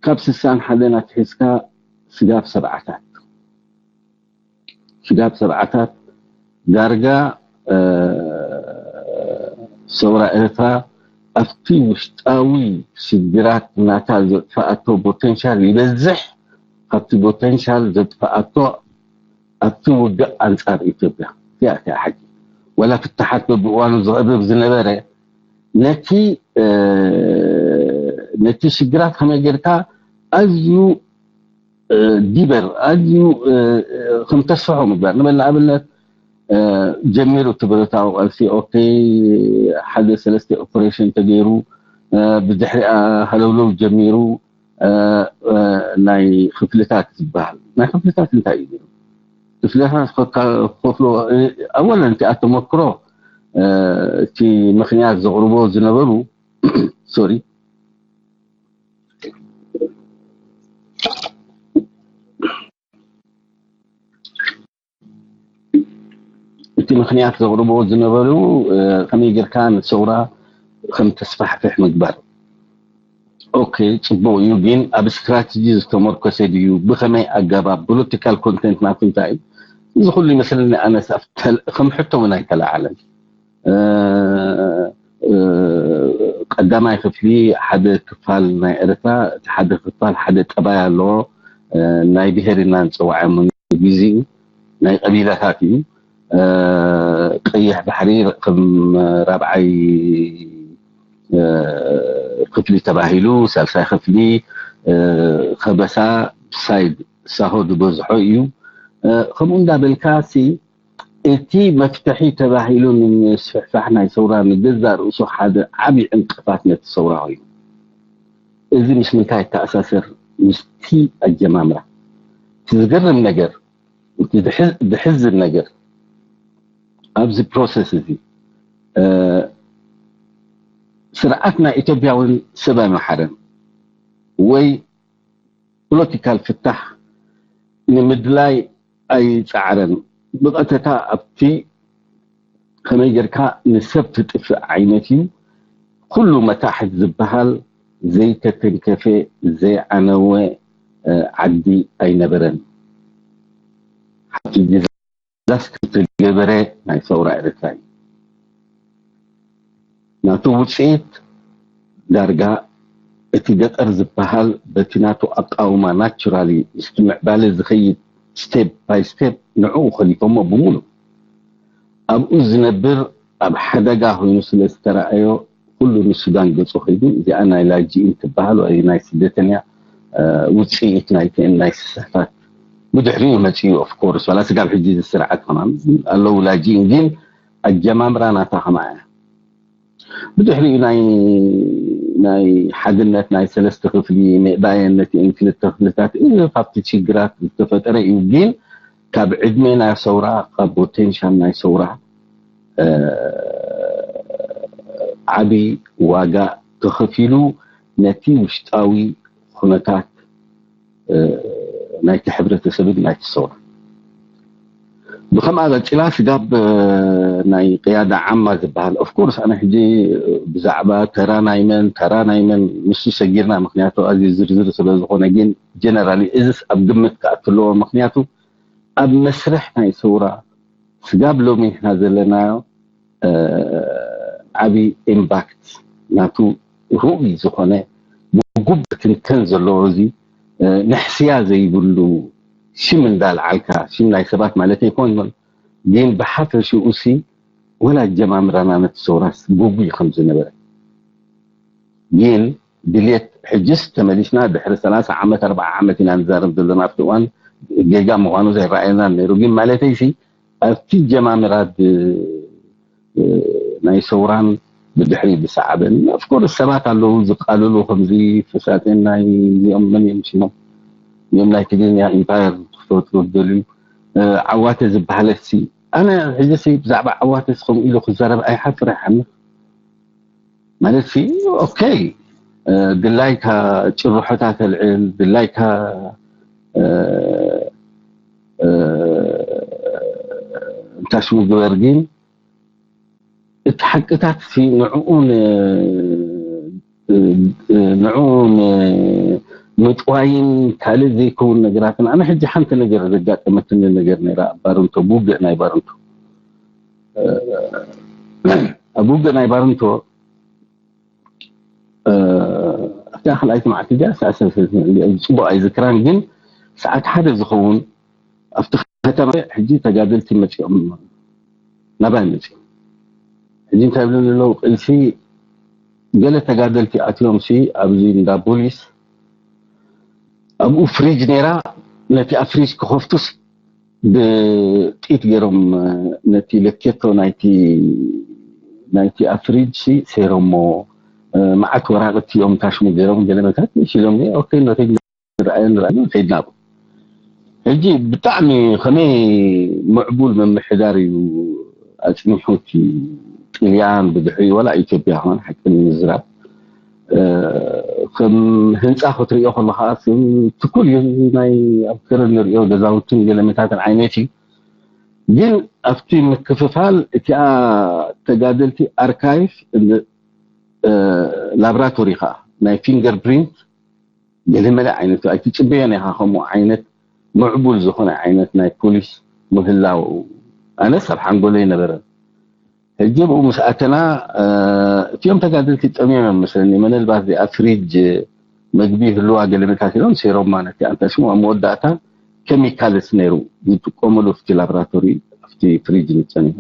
ካብ ስሳን ሓደን ኣትሒዝካ ስጋብ ሰብዓታት ስጋብ ሰብዓታት ዳርጋ ሰውራ ኤርትራ ኣብቲ ውሽጣዊ ሽግራት ናታ ዘጥፈኣቶ ፖቴንሻል ይበዝሕ ካብቲ ፖቴንሻል ዘጥፈኣቶ ኣብቲ ውግእ ኣንጻር ኢትዮጵያ እቲኣ እቲኣ ሓቂ ወላ ፍትሓት በብእዋኑ ዝቕርብ ዝነበረ ነቲ ነቲ ሽግራት ከመይ ጌርካ ኣዝዩ ዲበር ኣዝዩ ከም ተስፍሖ ምግባር ንበል ንኣብነት ጀሚሩ እቲ ብረታዊ ቃልሲ ኦኬ ሓደ ሰለስተ ኦፐሬሽን ተገይሩ ብድሕሪኣ ሃለውለው ጀሚሩ ናይ ክፍልታት ዝበሃል ናይ ክፍልታት እንታይ እዩ ክፍልታት ከፍሎ ኣወለን እቲ ኣተመክሮ እቲ ምክንያት ዘቕርቦ ዝነበሩ ሶሪ እቲ ምክንያት ዘቕርቦ ዝነበሩ ከመይ ጌርካ ንሰውራ ከም ተስፋሕፍሕ ምግባር ኦኬ ፅቡቅ እዩ ግን ኣብ ስትራቴጂ ዝተመርኮሰ ድዩ ብከመይ ኣገባብ ፖለቲካል ኮንቴንት ናቱ እንታይ እዩ እዚ ኩሉ ይመስለኒ ኣነስ ከም ሕቶ እውን ኣይተለዓለን ቀዳማይ ክፍሊ ሓደ ክፋል ናይ ኤርትራ እቲ ሓደ ክፋል ሓደ ጠባይ ኣለዎ ናይ ብሄር ኢና ንፅዋዕ ግዜኡ ናይ ቀቢላታት እዩ ቀይሕ ባሕሪ ከም ራብዓይ ክፍሊ ተባሂሉ ሳልሳይ ክፍሊ ከበሳ ሳይድ ሳሆ ዝበዝሖ እዩ ከምኡ እንዳበልካ ሲ እቲ መፍትሒ ተባሂሉ ንምስፍሕፋሕ ናይ ሰውራ ንገዛእ ርእሱ ሓደ ዓብዪ ዕንቅፋት ነቲ ሰውራ ኮይኑ እዚ ምስ ምንታይ ይተኣሳሰር ምስቲ ኣጀማምራ እቲ ዝገርም ነገር እቲ ዝሕዝን ነገር ኣብዚ ፕሮሰስ እዚ ስርዓት ናይ ኢትዮጵያ እውን ሰብ ኣይመሓረን ወይ ፖለቲካል ፍታሕ ንምድላይ ኣይፀዓረን። ብቐጥታ ኣብቲ ከመይ ጌርካ ንሰብ ትጥፍእ ዓይነት እዩ። ኩሉ መታሕት ዝበሃል ዘይተተንከፈ ዘይዓነወ ዓዲ ኣይነበረን። ሓንቲ ዲዛስተር ዝተገበረ ናይ ሰውራ ኤርትራ እዩ። ናቱ ውፅኢት ዳርጋ እቲ ገጠር ዝበሃል በቲ ናቱ ኣቃውማ ናቹራሊ ምስቲ ምዕባለ ዝኸይድ ስቴፕ ባይ ስቴፕ ንዕኡ ከሊፎሞ ብምሉእ ኣብኡ ዝነብር ኣብ ሓደጋ ኮይኑ ስለ ዝተረኣዮ ኩሉ ንሱዳን ገፁ ከይዱ። እዚኣ ናይ ላጂኢን ትበሃል ወይ ናይ ስደተኛ ውፅኢት ናይተን ናይ ስሳታት ብድሕሪኡ መፅኡ ኦፍኮርስ ዋላ ስጋብ ሕጂ ዝስርዓት ከማን ኣለዉ ላጂኢን ግን ኣጀማምራ ናታ ከማ እያ። ብድሕሪኡ ናይ ናይ ሓድነት ናይ ሰለስተ ክፍሊ ምእባየን ነቲአን ክልተ ክፍልታት እዚ ካብቲ ሽግራት ዝተፈጠረ እዩ። ግን ካብ ዕድሜ ናይ ሰውራ ካብ ፖቴንሻል ናይ ሰውራ ዓብይ ዋጋ ተኸፊሉ ነቲ ውሽጣዊ ኩነታት ናይቲ ሕብረተሰብን ናይቲ ሰውራ ብከምኣ ቀፂላ ስጋብ ናይ ቅያዳ ዓማ ዝበሃል ኦፍኮርስ ኣነ ሕጂ ብዛዕባ ተራ ናይ መን ተራ ናይ መን ንሱ ሰጊርና ምክንያቱ ኣዝዩ ዝርዝር ስለ ዝኾነ ግን ጀነራሊ እዚስ ኣብ ግምት ክኣትለዎ ምክንያቱ ኣብ መስርሕ ናይ ሰውራ ስጋብ ሎሚ ንሕና ዘለናዮ ዓብዪ ኢምባክት ናቱ ርኡይ ዝኾነ ብጉብ ክትንተን ዘለዎ እዚ ንሕስያ ዘይብሉ ሽም እንዳልዓልካ ሽም ናይ ሰባት ማለት ኣይኮን ግን ብሓፈሽኡ ሲ ወላ ጀማምራና ነቲ ሰውራስ ጉጉይ ከም ዝነበረ ግን ድልየት ሕጅስ ተመሊስና ድሕሪ ሰላሳ ዓመት ኣርባዓ ዓመት ኢና ንዛረብ ዘለና ኣብቲ እዋን ጌጋ ምዃኑ ዘይረኣየና ነይሩ ግን ማለተይ ሲ ኣብቲ ጀማምራ ናይ ሰውራን ብድሕሪ ዝሰዓበን ኦፍኮርስ ሰባት ኣለዉ ዝቃልሉ ከምዚ ፍሳጤን ናይ እዚኦም መን እዮም ሽሞም እዮም ናይ ትግርኛ ኢምፓየር ክፈጥሩ ዝደልዩ ዓዋተ ዝበሃለት ሲ ኣነ ሕጂ ሲ ብዛዕባ ዓዋተ ሲ ከምኡ ኢሉ ክዛረብ ኣይሓፍር ኣይሓምቕ ማለት ሲ ኦኬ ድላይካ ጭርሖታት ኣልዕል ድላይካ እንታይ ሽሙ ግበር ግን እቲ ሓቅታት ሲ ንዕኡ ንዕኡ ንምጥዋይን ካልእ ዘይከውን ነገራትን ኣነ ሕጂ ሓንቲ ነገር ዘጋጠመትኒ ነገር ነይራ ኣብ ባርንቶ ብውግእ ናይ ባርንቶ ኣብ ውግእ ናይ ባርንቶ ኣብታ ካልኣይቲ መዓልቲ እዚኣ ሰዓት ሰለስተ ጽቡቕ ኣይዝክራን ግን ሰዓት ሓደ ዝኸውን ኣብቲ ከተማ ሕጂ ተጋደልቲ መፂኦም ናባይ መፂኦም ሕጂ እንታይ ብለኒ ኣለዉ ቅልሲ ገለ ተጋደልቲ ኣትዮም ሲ ኣብዚ እንዳ ቦሊስ ኣብኡ ፍሪጅ ነይራ ነቲ ኣብ ፍሪጅ ክኸፍቱስ ብጢት ገይሮም ነቲ ለኬቶ ናይቲ ናይቲ ኣብ ፍሪጅ ሲ ሰይሮሞ መዓት ወራቅቲ እዮም ታሽሙ ገይሮም ገለመታት ሽሎም ኦኬ ንኸይድ ንረኣዮ ንረኣዮ ንኸይድ ናብኡ ሕጂ ብጣዕሚ ከመይ ምዕቡል ምምሕዳር እዩ ኣፅኒሑ እቲ ጥልያን ብድሕሪ ወላ ኢትዮጵያ ከማን ሓቂ ንምዝራብ ከም ህንፃ ክትሪኦ ከለካ ትኩል እዩ ናይ ኣብ ክርን ንሪኦ ገዛውትን ገለመታትን ዓይነት እዩ ግን ኣብቲ ምክፍፋል እቲኣ ተጋደልቲ ኣርካይቭ ላብራቶሪ ከዓ ናይ ፊንገር ፕሪንት ገለመለ ዓይነት ኣይትፅበዮን ኢኻ ከምኡ ዓይነት ምዕቡል ዝኾነ ዓይነት ናይ ፖሊስ ምህላው ኣነስ ኣብ ሓንጎለይ ነበረ ሕጂ ብኡ ምስ ኣተና እቲኦም ተጋደልቲ ጠሚዮም እዮም መስለኒ ምናልባት እዚኣ ፍሪጅ መግቢ ህልዋ ገለመታት ኢሎም ሴሮማ ነቲ ኣንታ ሽሙ ኣብ መወዳእታ ኬሚካልስ ነይሩ ዝጥቀመሉ ኣብቲ ላብራቶሪ ኣብቲ ፍሪጅ ንፀኒሑ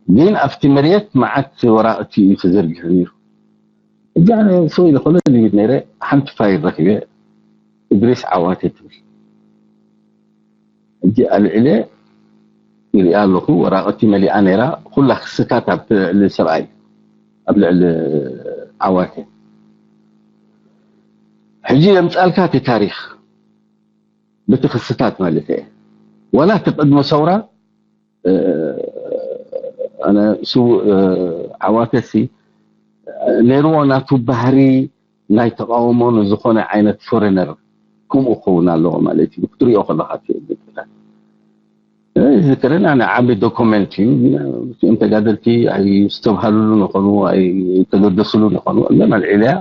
ግን ኣብቲ መሬት መዓት ወራቕቲ እዩ ተዘርጊሑ ነይሩ እጃ ሰው ኢለ ኮለ ልዩት ነይረ ሓንቲ ፋይል ረኪበ እድሪስ ዓዋቴ ትብል ሕጂ ኣልዕለ ይሪኣ ኣለኹ ወራቐቲ መሊኣ ነይራ ኩላ ክስታት ኣብ ልዕሊ ሰብኣይ ኣብ ልዕሊ ዓዋቴ ሕጂ የምፃልካ እቲ ታሪክ ብቲ ክስታት ማለት እየ ዋላ እቲ ቅድሚ ሰውራ ኣነ ስውእ ዓዋተሲ ነይርዎ ናቱ ባህሪ ናይ ተቃውሞ ንዝኾነ ዓይነት ፎሬነር ከምኡ ክኸውን ኣለዎ ማለት እዩ ክትሪኦ ከለካ እቲ ምልክታት ዝክረን ኣነ ዓቢ ዶኩመንት እዩ እም ተጋደልቲ ኣይስተብሃሉሉ ንኾኑ ኣይተገደሱሉ ንኾኑ እለ ኣልዒለያ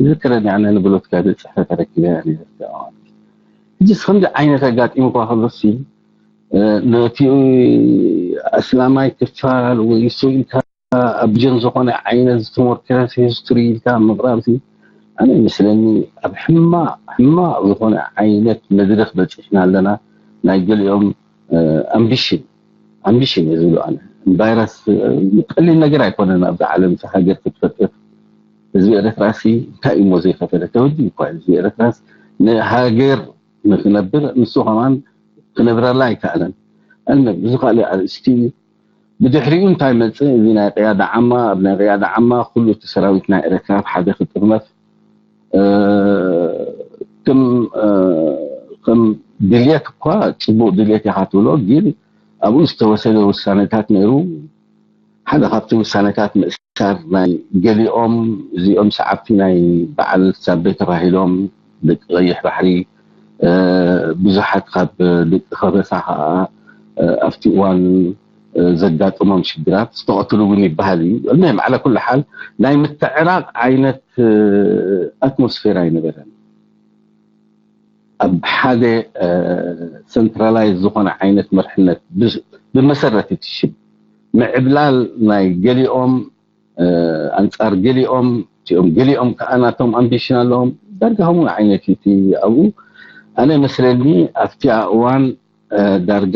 ዝክረን ኣነ ንብሎት ጋዜጥ ጽሕፈት ተረኪበ ሕጂ ከምዚ ዓይነት ኣጋጢሙ ኳ ከሎሲ ነቲ ኣስላማይ ክፋል ወይ እሱ ኢልካ ኣብ ጀን ዝኾነ ዓይነት ዝተሞርከረስ ሂስትሪ ኢልካ ምቕራብ ኣነ ይመስለኒ ኣብ ሕማቕ ሕማቕ ዝኾነ ዓይነት መድረኽ በፂሕና ኣለና ናይ ገሊኦም ኣምቢሽን ኣምቢሽን እየ ዝብሉ ኣነ ቫይረስ ቀሊል ነገር ኣይኮነን ኣብዚ ዓለም ሃገር ክትፈጥር ህዝቢ ኤረትራሲ እንታይ እሞ ዘይከፈለ ተወዲ እኳ ህዝቢ ኤረትራስ ንሃገር ንክነብር ንሱ ከማን ክነብረላ ኣይከኣለን። እልመ ብዙ ካልእ ኣርእስቲ እዩ። ብድሕሪኡ እንታይ መጽእ? እዚ ናይ ቅያዳ ዓማ ኣብ ናይ ቅያዳ ዓማ ኩሉ እቲ ሰራዊት ናይ ኤረትራ ኣብ ሓደ ክጥርነፍ ከም ከም ድልየት እኳ ጽቡቅ ድልየት ኢኻ ትብሎ፣ ግን ኣብኡ ዝተወሰደ ውሳነታት ነይሩ። ሓደ ካብቲ ውሳነታት ምእሳር ናይ ገሊኦም እዚኦም ሰዓብቲ ናይ በዓል ሳቤ ተባሂሎም ደቂ ቀይሕ ባሕሪ ብዙሓት ካብ ደቂ ከበሳ ከዓ ኣብቲ እዋን ዘጋጥሞም ሽግራት ዝተቐትሉ እውን ይበሃል እዩ። እልመ ማዕለ ኩሉ ሓል ናይ ምትዕራቕ ዓይነት ኣትሞስፌር ኣይነበረን። ኣብ ሓደ ሰንትራላይዝ ዝኾነ ዓይነት መርሕነት ብመሰረት እቲ ሽም ምዕብላል ናይ ገሊኦም ኣንጻር ገሊኦም እቲኦም ገሊኦም ከዓ ናቶም ኣምቢሽን ኣለዎም ዳርጋ ከምኡ ዓይነት እዩ እቲ ኣብኡ ኣነ መስለኒ ኣብቲ እዋን ዳርጋ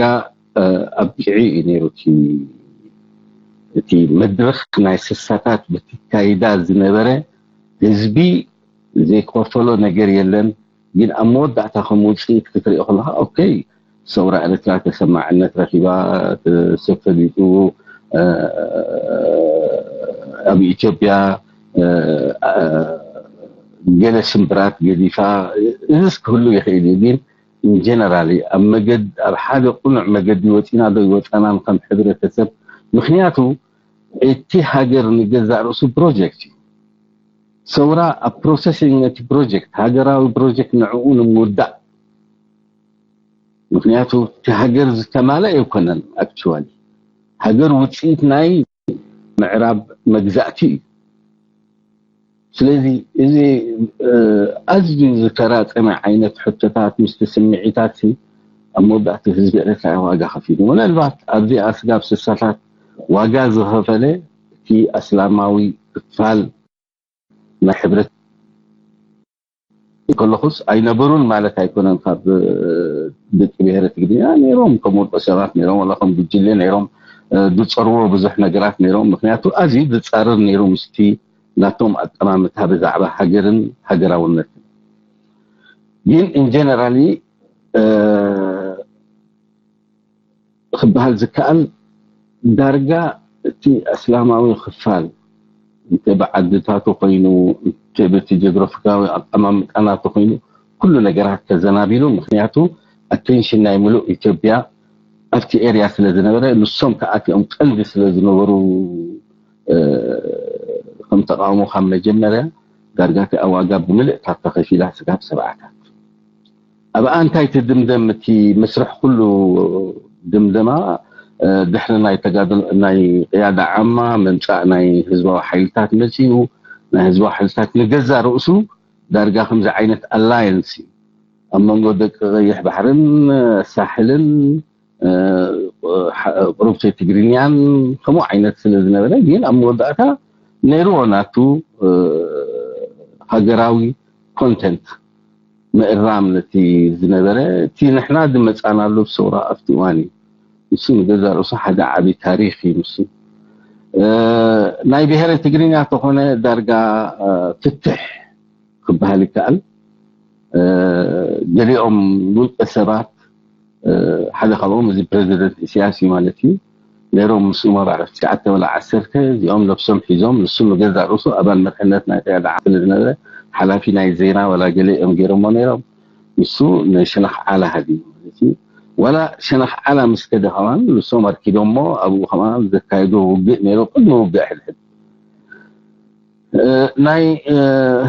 ኣብቂዑ እዩ ነይሩ እቲ መድረኽ ናይ ስሳታት በቲ ካይዳ ዝነበረ ህዝቢ ዘይከፈሎ ነገር የለን ግን ኣብ መወዳእታ ከም ውፅኢት ክትሪኦ ከለካ ኦኬ ሰውራ ኤርትራ ተሰማዕነት ረኪባ ሰብ ፈሊጡ ኣብ ኢትዮጵያ ገለ ስምብራት ገዲፋ እዝስ ክህሉ ይኽእል እዩ ግን ኢንጀነራሊ ኣብ መገድ ኣብ ሓደ ቁኑዕ መገዲ ወፂና ዶ ይወፃናን ከም ሕብረተሰብ ምክንያቱ እቲ ሃገር ንገዛእ ርእሱ ፕሮጀክት እዩ ሰውራ ኣብ ፕሮሰሲንግ ነቲ ፕሮጀክት ሃገራዊ ፕሮጀክት ንዕኡ ንምውዳእ ምክንያቱ እቲ ሃገር ዝተማለ ኣይኮነን ኣክቹዋሊ ሃገር ውፅኢት ናይ ምዕራብ መግዛእቲ እዩ ስለዚ እዚ ኣዝዩ ዝተራፀመ ዓይነት ሕቶታት ምስቲ ስምዒታት ኣብ መወዳእቲ ህዝቢ ኤርትራ ዋጋ ከፊሉ ምናልባት ኣብዚ ኣስጋብ ስሳታት ዋጋ ዝኸፈለ እቲ ኣስላማዊ ክፋል ናይ ሕብረት ከለኹስ ኣይነበሩን ማለት ኣይኮነን ካብ ደቂ ብሄረ ትግርኛ ነይሮም ከም ውልቀ ሰባት ነይሮም ወላ ከም ጉጅለ ነይሮም ዝፀርዎ ብዙሕ ነገራት ነይሮም ምክንያቱ ኣዝዩ ዝፃረር ነይሩ ምስቲ ናቶም ኣጠማምታ ብዛዕባ ሃገርን ሃገራውነትን ግን ኢንጀነራሊ ክበሃል ዝከኣል ዳርጋ እቲ እስላማዊ ክፋል እንተ ብዓድታቱ ኮይኑ እንተ በቲ ጀግሮፊካዊ ኣቀማምጣናቱ ኮይኑ ኩሉ ነገራት ተዘናቢሉ ምክንያቱ ኣቴንሽን ናይ ምሉእ ኢትዮጵያ ኣብቲ ኤርያ ስለ ዝነበረ ንሶም ከኣቲኦም ቀንዲ ስለ ዝነበሩ ከም ተቃውሞ ካብ መጀመርያ ዳርጋ እቲኣ ዋጋ ብምልእታ ተኸፊላ ስጋብ ሰብዓታት ኣብኣ እንታይ ትድምደም እቲ መስርሕ ኩሉ ድምደማ ድሕሪ ናይ ተጋድሎ ናይ ቅያዳ ዓማ ምምፃእ ናይ ህዝባዊ ሓይልታት መፂኡ ናይ ህዝባዊ ሓይልታት ንገዛ ርእሱ ዳርጋ ከምዚ ዓይነት ኣላየንስ እዩ ኣብ መንጎ ደቂ ቀይሕ ባሕርን ሳሕልን ቁሩብቲ ትግርኛን ከምኡ ዓይነት ስለ ዝነበረ ግን ኣብ መወዳእታ ነይርዎ ናቱ ሃገራዊ ኮንተንት ምእራም ነቲ ዝነበረ እቲ ንሕና ዝመፃናሉ ሰውራ ኣብቲ እዋን እዩ ንሱ ንገዛ ርእሱ ሓደ ዓብዪ ታሪክ እዩ ንሱ ናይ ብሄረ ትግርኛ ተኾነ ዳርጋ ፍትሕ ክበሃል ይከኣል ገሊኦም ውልቀ ሰባት ሓደ ካብኦም እዚ ፕረዚደንት ኢሳያስ እዩ ማለት እዩ ነይሮም ምስ ኡመር ዓሰርተ ትሽዓተ ወላ ዓሰርተ እዚኦም ነብሶም ሒዞም ንሱ ንገዛእ ርእሱ ኣባል መርሕነት ናይ ቅያዳ ዓስለ ዝነበረ ሓላፊ ናይ ዜና ወላ ገለ እዮም ገይሮሞ ነይሮም ንሱ ንሸነኽ ዓላ ሃዲሙ ማለት እዩ ወላ ሸነኽ ዓላ ምስ ከደ ከማን ንሶም ኣርኪቦሞ ኣብኡ ከማን ዘካየዶ ውግእ ነይሩ ቅድሚ ውግእ ሕድሕድ ናይ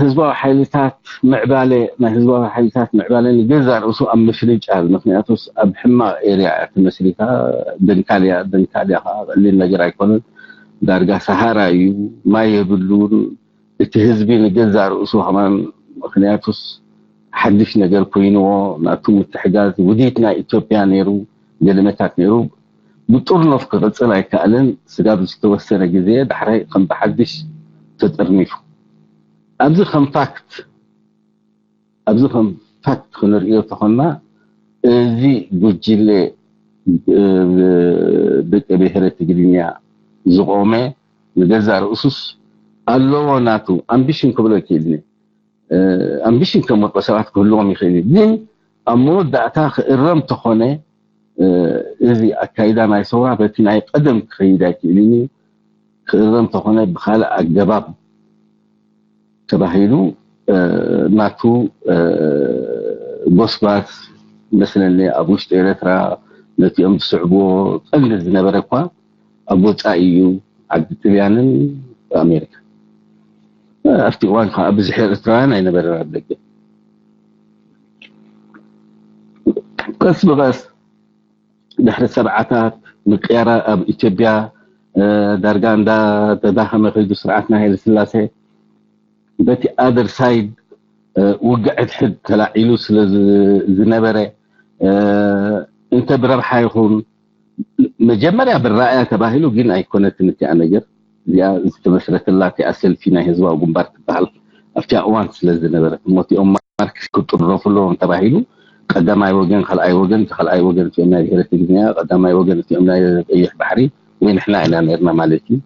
ህዝባዊ ሓይልታት ምዕባለ ናይ ህዝባዊ ሓይልታት ምዕባለ ንገዛ ርእሱ ኣብ ምፍንጫል። ምክንያቱስ ኣብ ሕማቕ ኤርያ ተመስሪታ፣ ደንካልያ ደንካልያ ከዓ ቀሊል ነገር ኣይኮነን። ዳርጋ ሰሃራ እዩ፣ ማይ የብሉን። እቲ ህዝቢ ንገዛ ርእሱ ከማን፣ ምክንያቱስ ሓድሽ ነገር ኮይንዎ፣ ናቱ ምትሕጋዝ ውዲት ናይ ኢትዮጵያ ነይሩ፣ ገለመታት ነይሩ። ብጥርኖፍ ክቕፅል ኣይከኣልን። ስጋብ ዝተወሰነ ግዜ ዳሕራይ ከም ብሓድሽ ተጠርኒፉ። ኣብዚ ከም ፋክት ኣብዚ ከም ፋክት ክንርእዮ ተኾንና፣ እዚ ጉጅለ ደቂ ብሔረ ትግርኛ ዝቆመ ንገዛ ርእሱስ ኣለዎ፣ ናቱ ኣምቢሽን ክብሎ ይክእልኒ። ኣምቢሽን ከም ወርቀ ሰባት ክህልዎም ይኽእል እዩ፣ ግን ኣብ መወዳእታ ክእረም ተኾነ፣ እዚ ኣካይዳ ናይ ሰውራ በቲ ናይ ቀደም ክኸይድ ኣይክእልን እዩ። ክእረም ተኾነ ብኻልእ ኣገባብ ተባሂሉ ናቱ ጎስጓስ መስለኒ ኣብ ውሽጢ ኤርትራ ነቲኦም ዝስዕብዎ ቀንዲ ዝነበረ እኳ ኣብ ወፃኢ እዩ፣ ዓዲ ጥልያንን ኣሜሪካ። ኣብቲ እዋን ከዓ ብዙሕ ኤርትራውያን ኣይነበረን ኣብ ደገ። ቀስ ብቐስ ድሕሪ ሰብዓታት ምቅያራ ኣብ ኢትዮጵያ ዳርጋ እንዳተዳኸመ ከይዱ ስርዓት ናይ ሃይለ ስላሴ፣ በቲ ኣደር ሳይድ ውግዕ ሕድሕድ ተላዒሉ ስለ ዝነበረ፣ እንተ ብረብሓ ይኹን መጀመርያ ብራእያ ተባሂሉ ግን ኣይኮነትን እቲኣ ነገር። እዚኣ ዝተመስረተላ እቲኣ ሰልፊ ናይ ህዝባዊ ግንባር ትበሃል ኣብቲኣ እዋን ስለ ዝነበረት፣ እሞ እቲኦም ማርክስ ክጥረፉ ኣለዎም ተባሂሉ፣ ቀዳማይ ወገን፣ ካልኣይ ወገን፣ እቲ ካልኣይ ወገን እቲኦም ናይ ብሄረ ትግርኛ፣ ቀዳማይ ወገን እቲኦም ናይ ቀይሕ ባሕሪ ወይ ንሕና ኢና ነርና ማለት እዩ።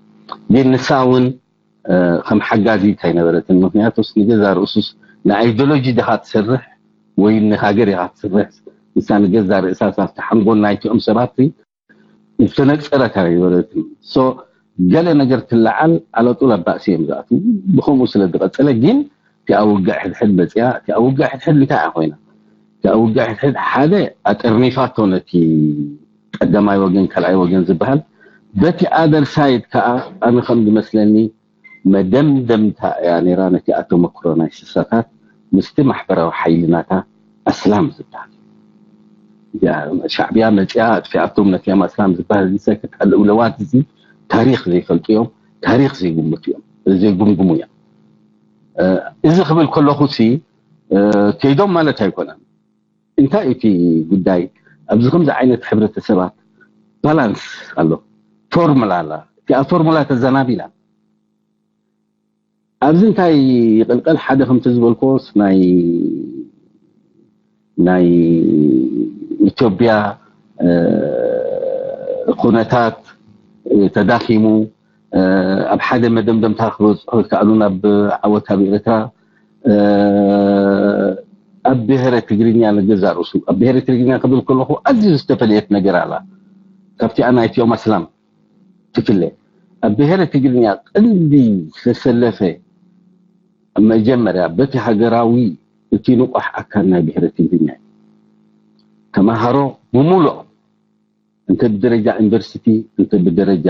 ግን ንሳ እውን ከም ሓጋዚት ኣይነበረትን። ምክንያቱስ ንገዛ ርእሱስ ንኣይዲዮሎጂ ዲኻ ትሰርሕ ወይ ንሃገር ኢኻ ትሰርሕ? ንሳ ንገዛ ርእሳ ሳብቲ ሓንጎል ናይቲኦም ሰባት ዝተነፀረት ኣይነበረትን። ሶ ገለ ነገር ትለዓል ኣለጡል ኣብ ባእሲ እዮም ዝኣትዉ። ብከምኡ ስለ ዝቐፀለ ግን እቲኣ ውግዕ ሕድሕድ መፅያ። እቲኣ ውግዕ ሕድሕድ እንታይ እያ ኮይና? እቲኣ ውግዕ ሕድሕድ ሓደ ኣጠርኒፋቶ ነቲ ቀዳማይ ወገን ካልኣይ ወገን ዝበሃል። በቲ ኣደር ሳይድ ከዓ ኣነ ከም ዝመስለኒ መደምደምታ እያ ነይራ ነቲ ኣተመክሮ ናይ ስሳታት ምስቲ ማሕበራዊ ሓይሊ ናታ ኣስላም ዝበሃል። ሻዕብያ መፅያ ኣጥፊኣቶም ነቲኦም ኣስላም ዝበሃል እዚ ሰክት ኣለውለዋት እዚ ታሪክ ዘይፈልጡ እዮም፣ ታሪክ ዘይግምቱ እዮም፣ ዘይጉምጉሙ እዮም። እዚ ክብል ከለኹ ሲ ከይዶም ማለት ኣይኮነን። እንታይ እቲ ጉዳይ? ኣብዚ ከምዚ ዓይነት ሕብረተሰባት ባላንስ ኣሎ፣ ፎርሙላ ኣላ። እቲኣ ፎርሙላ ተዘናቢላ። ኣብዚ እንታይ ይቕልቀል? ሓደ ከምቲ ዝበልኮስ ናይ ናይ ኢትዮጵያ ኩነታት ተዳኺሙ ኣብ ሓደ መደምደምታ ክበፅሑ ዝከኣሉ ናብ ዓወት ኣብ ኤርትራ ኣብ ብሄረ ትግርኛ ንገዛ ርእሱ ኣብ ብሄረ ትግርኛ ክብል ከለኹ ኣዝዩ ዝተፈለየት ነገር ኣላ ካብቲኣ ናይቲኦም ኣስላም ትፍለ ኣብ ብሄረ ትግርኛ ቀንዲ ዝተሰለፈ መጀመርያ በቲ ሃገራዊ እቲ ንቑሕ ኣካል ናይ ብሄረ ትግርኛ እዩ። ተምሃሮ ብሙሉኦም እንተ ብደረጃ ዩኒቨርሲቲ እንተ ብደረጃ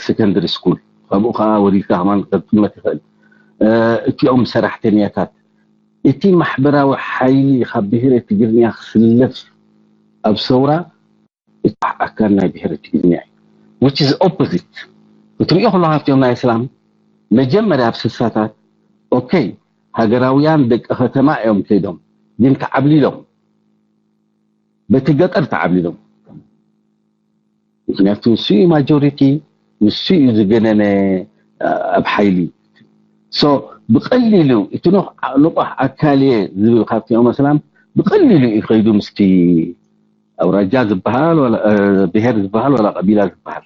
ሰከንደሪ ስኩል ካብኡ ከዓ ወሪድካ ከማን ከጥመት ይኽእል እቲኦም ሰራሕተኛታት እቲ ማሕበራዊ ሓይሊ ካብ ብሄረ ትግርኛ ክስለፍ ኣብ ሰውራ እቲ ኣካል ናይ ብሄረ ትግርኛ እዩ which is opposite ክትሪኦ ከሎ ካብቲኦም ናይ እስላም መጀመርያ ኣብ ስሳታት ኦኬ ሃገራውያን ደቂ ከተማ እዮም ከይዶም ግን ተዓብሊሎም በቲ ገጠር ተዓብሊሎም ምክንያቱ ንሱ እዩ ማጆሪቲ ንሱ እዩ ዝገነነ ኣብ ሓይሊ ሶ ብቀሊሉ እቲ ንቑሕ ኣካል እየ ዝብል ካብቲኦም ኣስላም ብቀሊሉ እዩ ከይዱ ምስቲ ኣውራጃ ዝበሃል ብሄር ዝበሃል ዋላ ቀቢላ ዝበሃል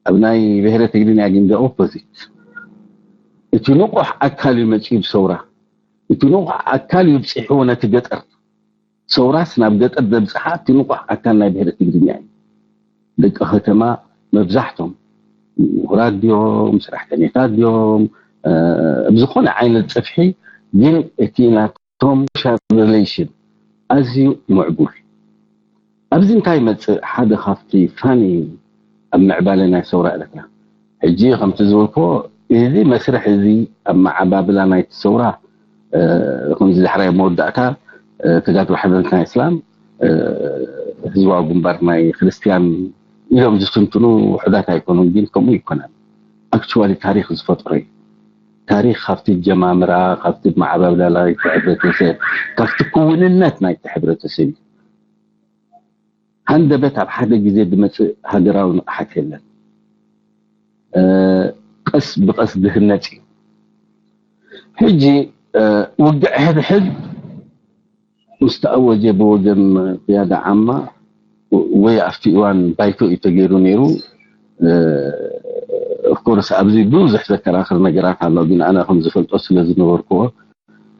ኣብ ናይ ብሄረ ትግርኛ ግን ኦፖዚት እቲ ንቑሕ ኣካል እዩ መፅኡ ብሰውራ እቲ ንቑሕ ኣካል እዩ ብፅሕዎ ነቲ ገጠር ሰውራስ ናብ ገጠር ዘብፅሓ እቲ ንቑሕ ኣካል ናይ ብሄረ ትግርኛ እዩ ደቂ ከተማ መብዛሕቶም ምሁራት ድዮም ሰራሕተኛታት ድዮም ብዝኾነ ዓይነት ፅፍሒ ግን እቲ ናቶም ሶሻል ሪሌሽን ኣዝዩ ምዕቡል ኣብዚ እንታይ ይመፅእ ሓደ ካብቲ ፋኒ ኣብ ምዕባለ ናይ ሰውራ ኤርትራ ሕጂ ከምቲ ዝበልኮ እዚ መስርሕ እዚ ኣብ መዓባብላ ናይቲ ሰውራ፣ እ፣ ከምዚ ዳሕራይ መወዳእታ፣ እ፣ ተጋድሎ ሓርነት ናይ እስላም፣ እ፣ ህዝባዊ ግንባር ናይ ክርስትያን ኢሎም ዝትንትኑ ውሑዳት ኣይኮኑን፣ ግን ከምኡ ይኮነን። ኣክቹዋሊ ታሪኽ ዝፈጠሮ እዩ። ታሪኽ ካብቲ ጀማምራ፣ ካብቲ መዓባብላ ናይቲ ሕብረተሰብ፣ ካብቲ ክውንነት ናይቲ ሕብረተሰብ እዩ። ሃንደበት ኣብ ሓደ ግዜ ዝመጽእ ሃገራዊ ንቕሓት የለን። እ፣ ቀስ ብቐስ ዝህነጽ እዩ። ሕጂ፣ እ፣ ውግዕ ሕድሕድ ምስ ተኣወጀ ብወገን ቅያዳ ዓማ ወይ ኣብቲ እዋን ባይቶ እዩ ተገይሩ ነይሩ። እ፣ ኦፍኮርስ ኣብዚ ብዙሕ ዘከራኽር ነገራት ኣሎ፣ ግን ኣነ ከም ዝፈልጦ ስለ ዝነበርኩዎ፣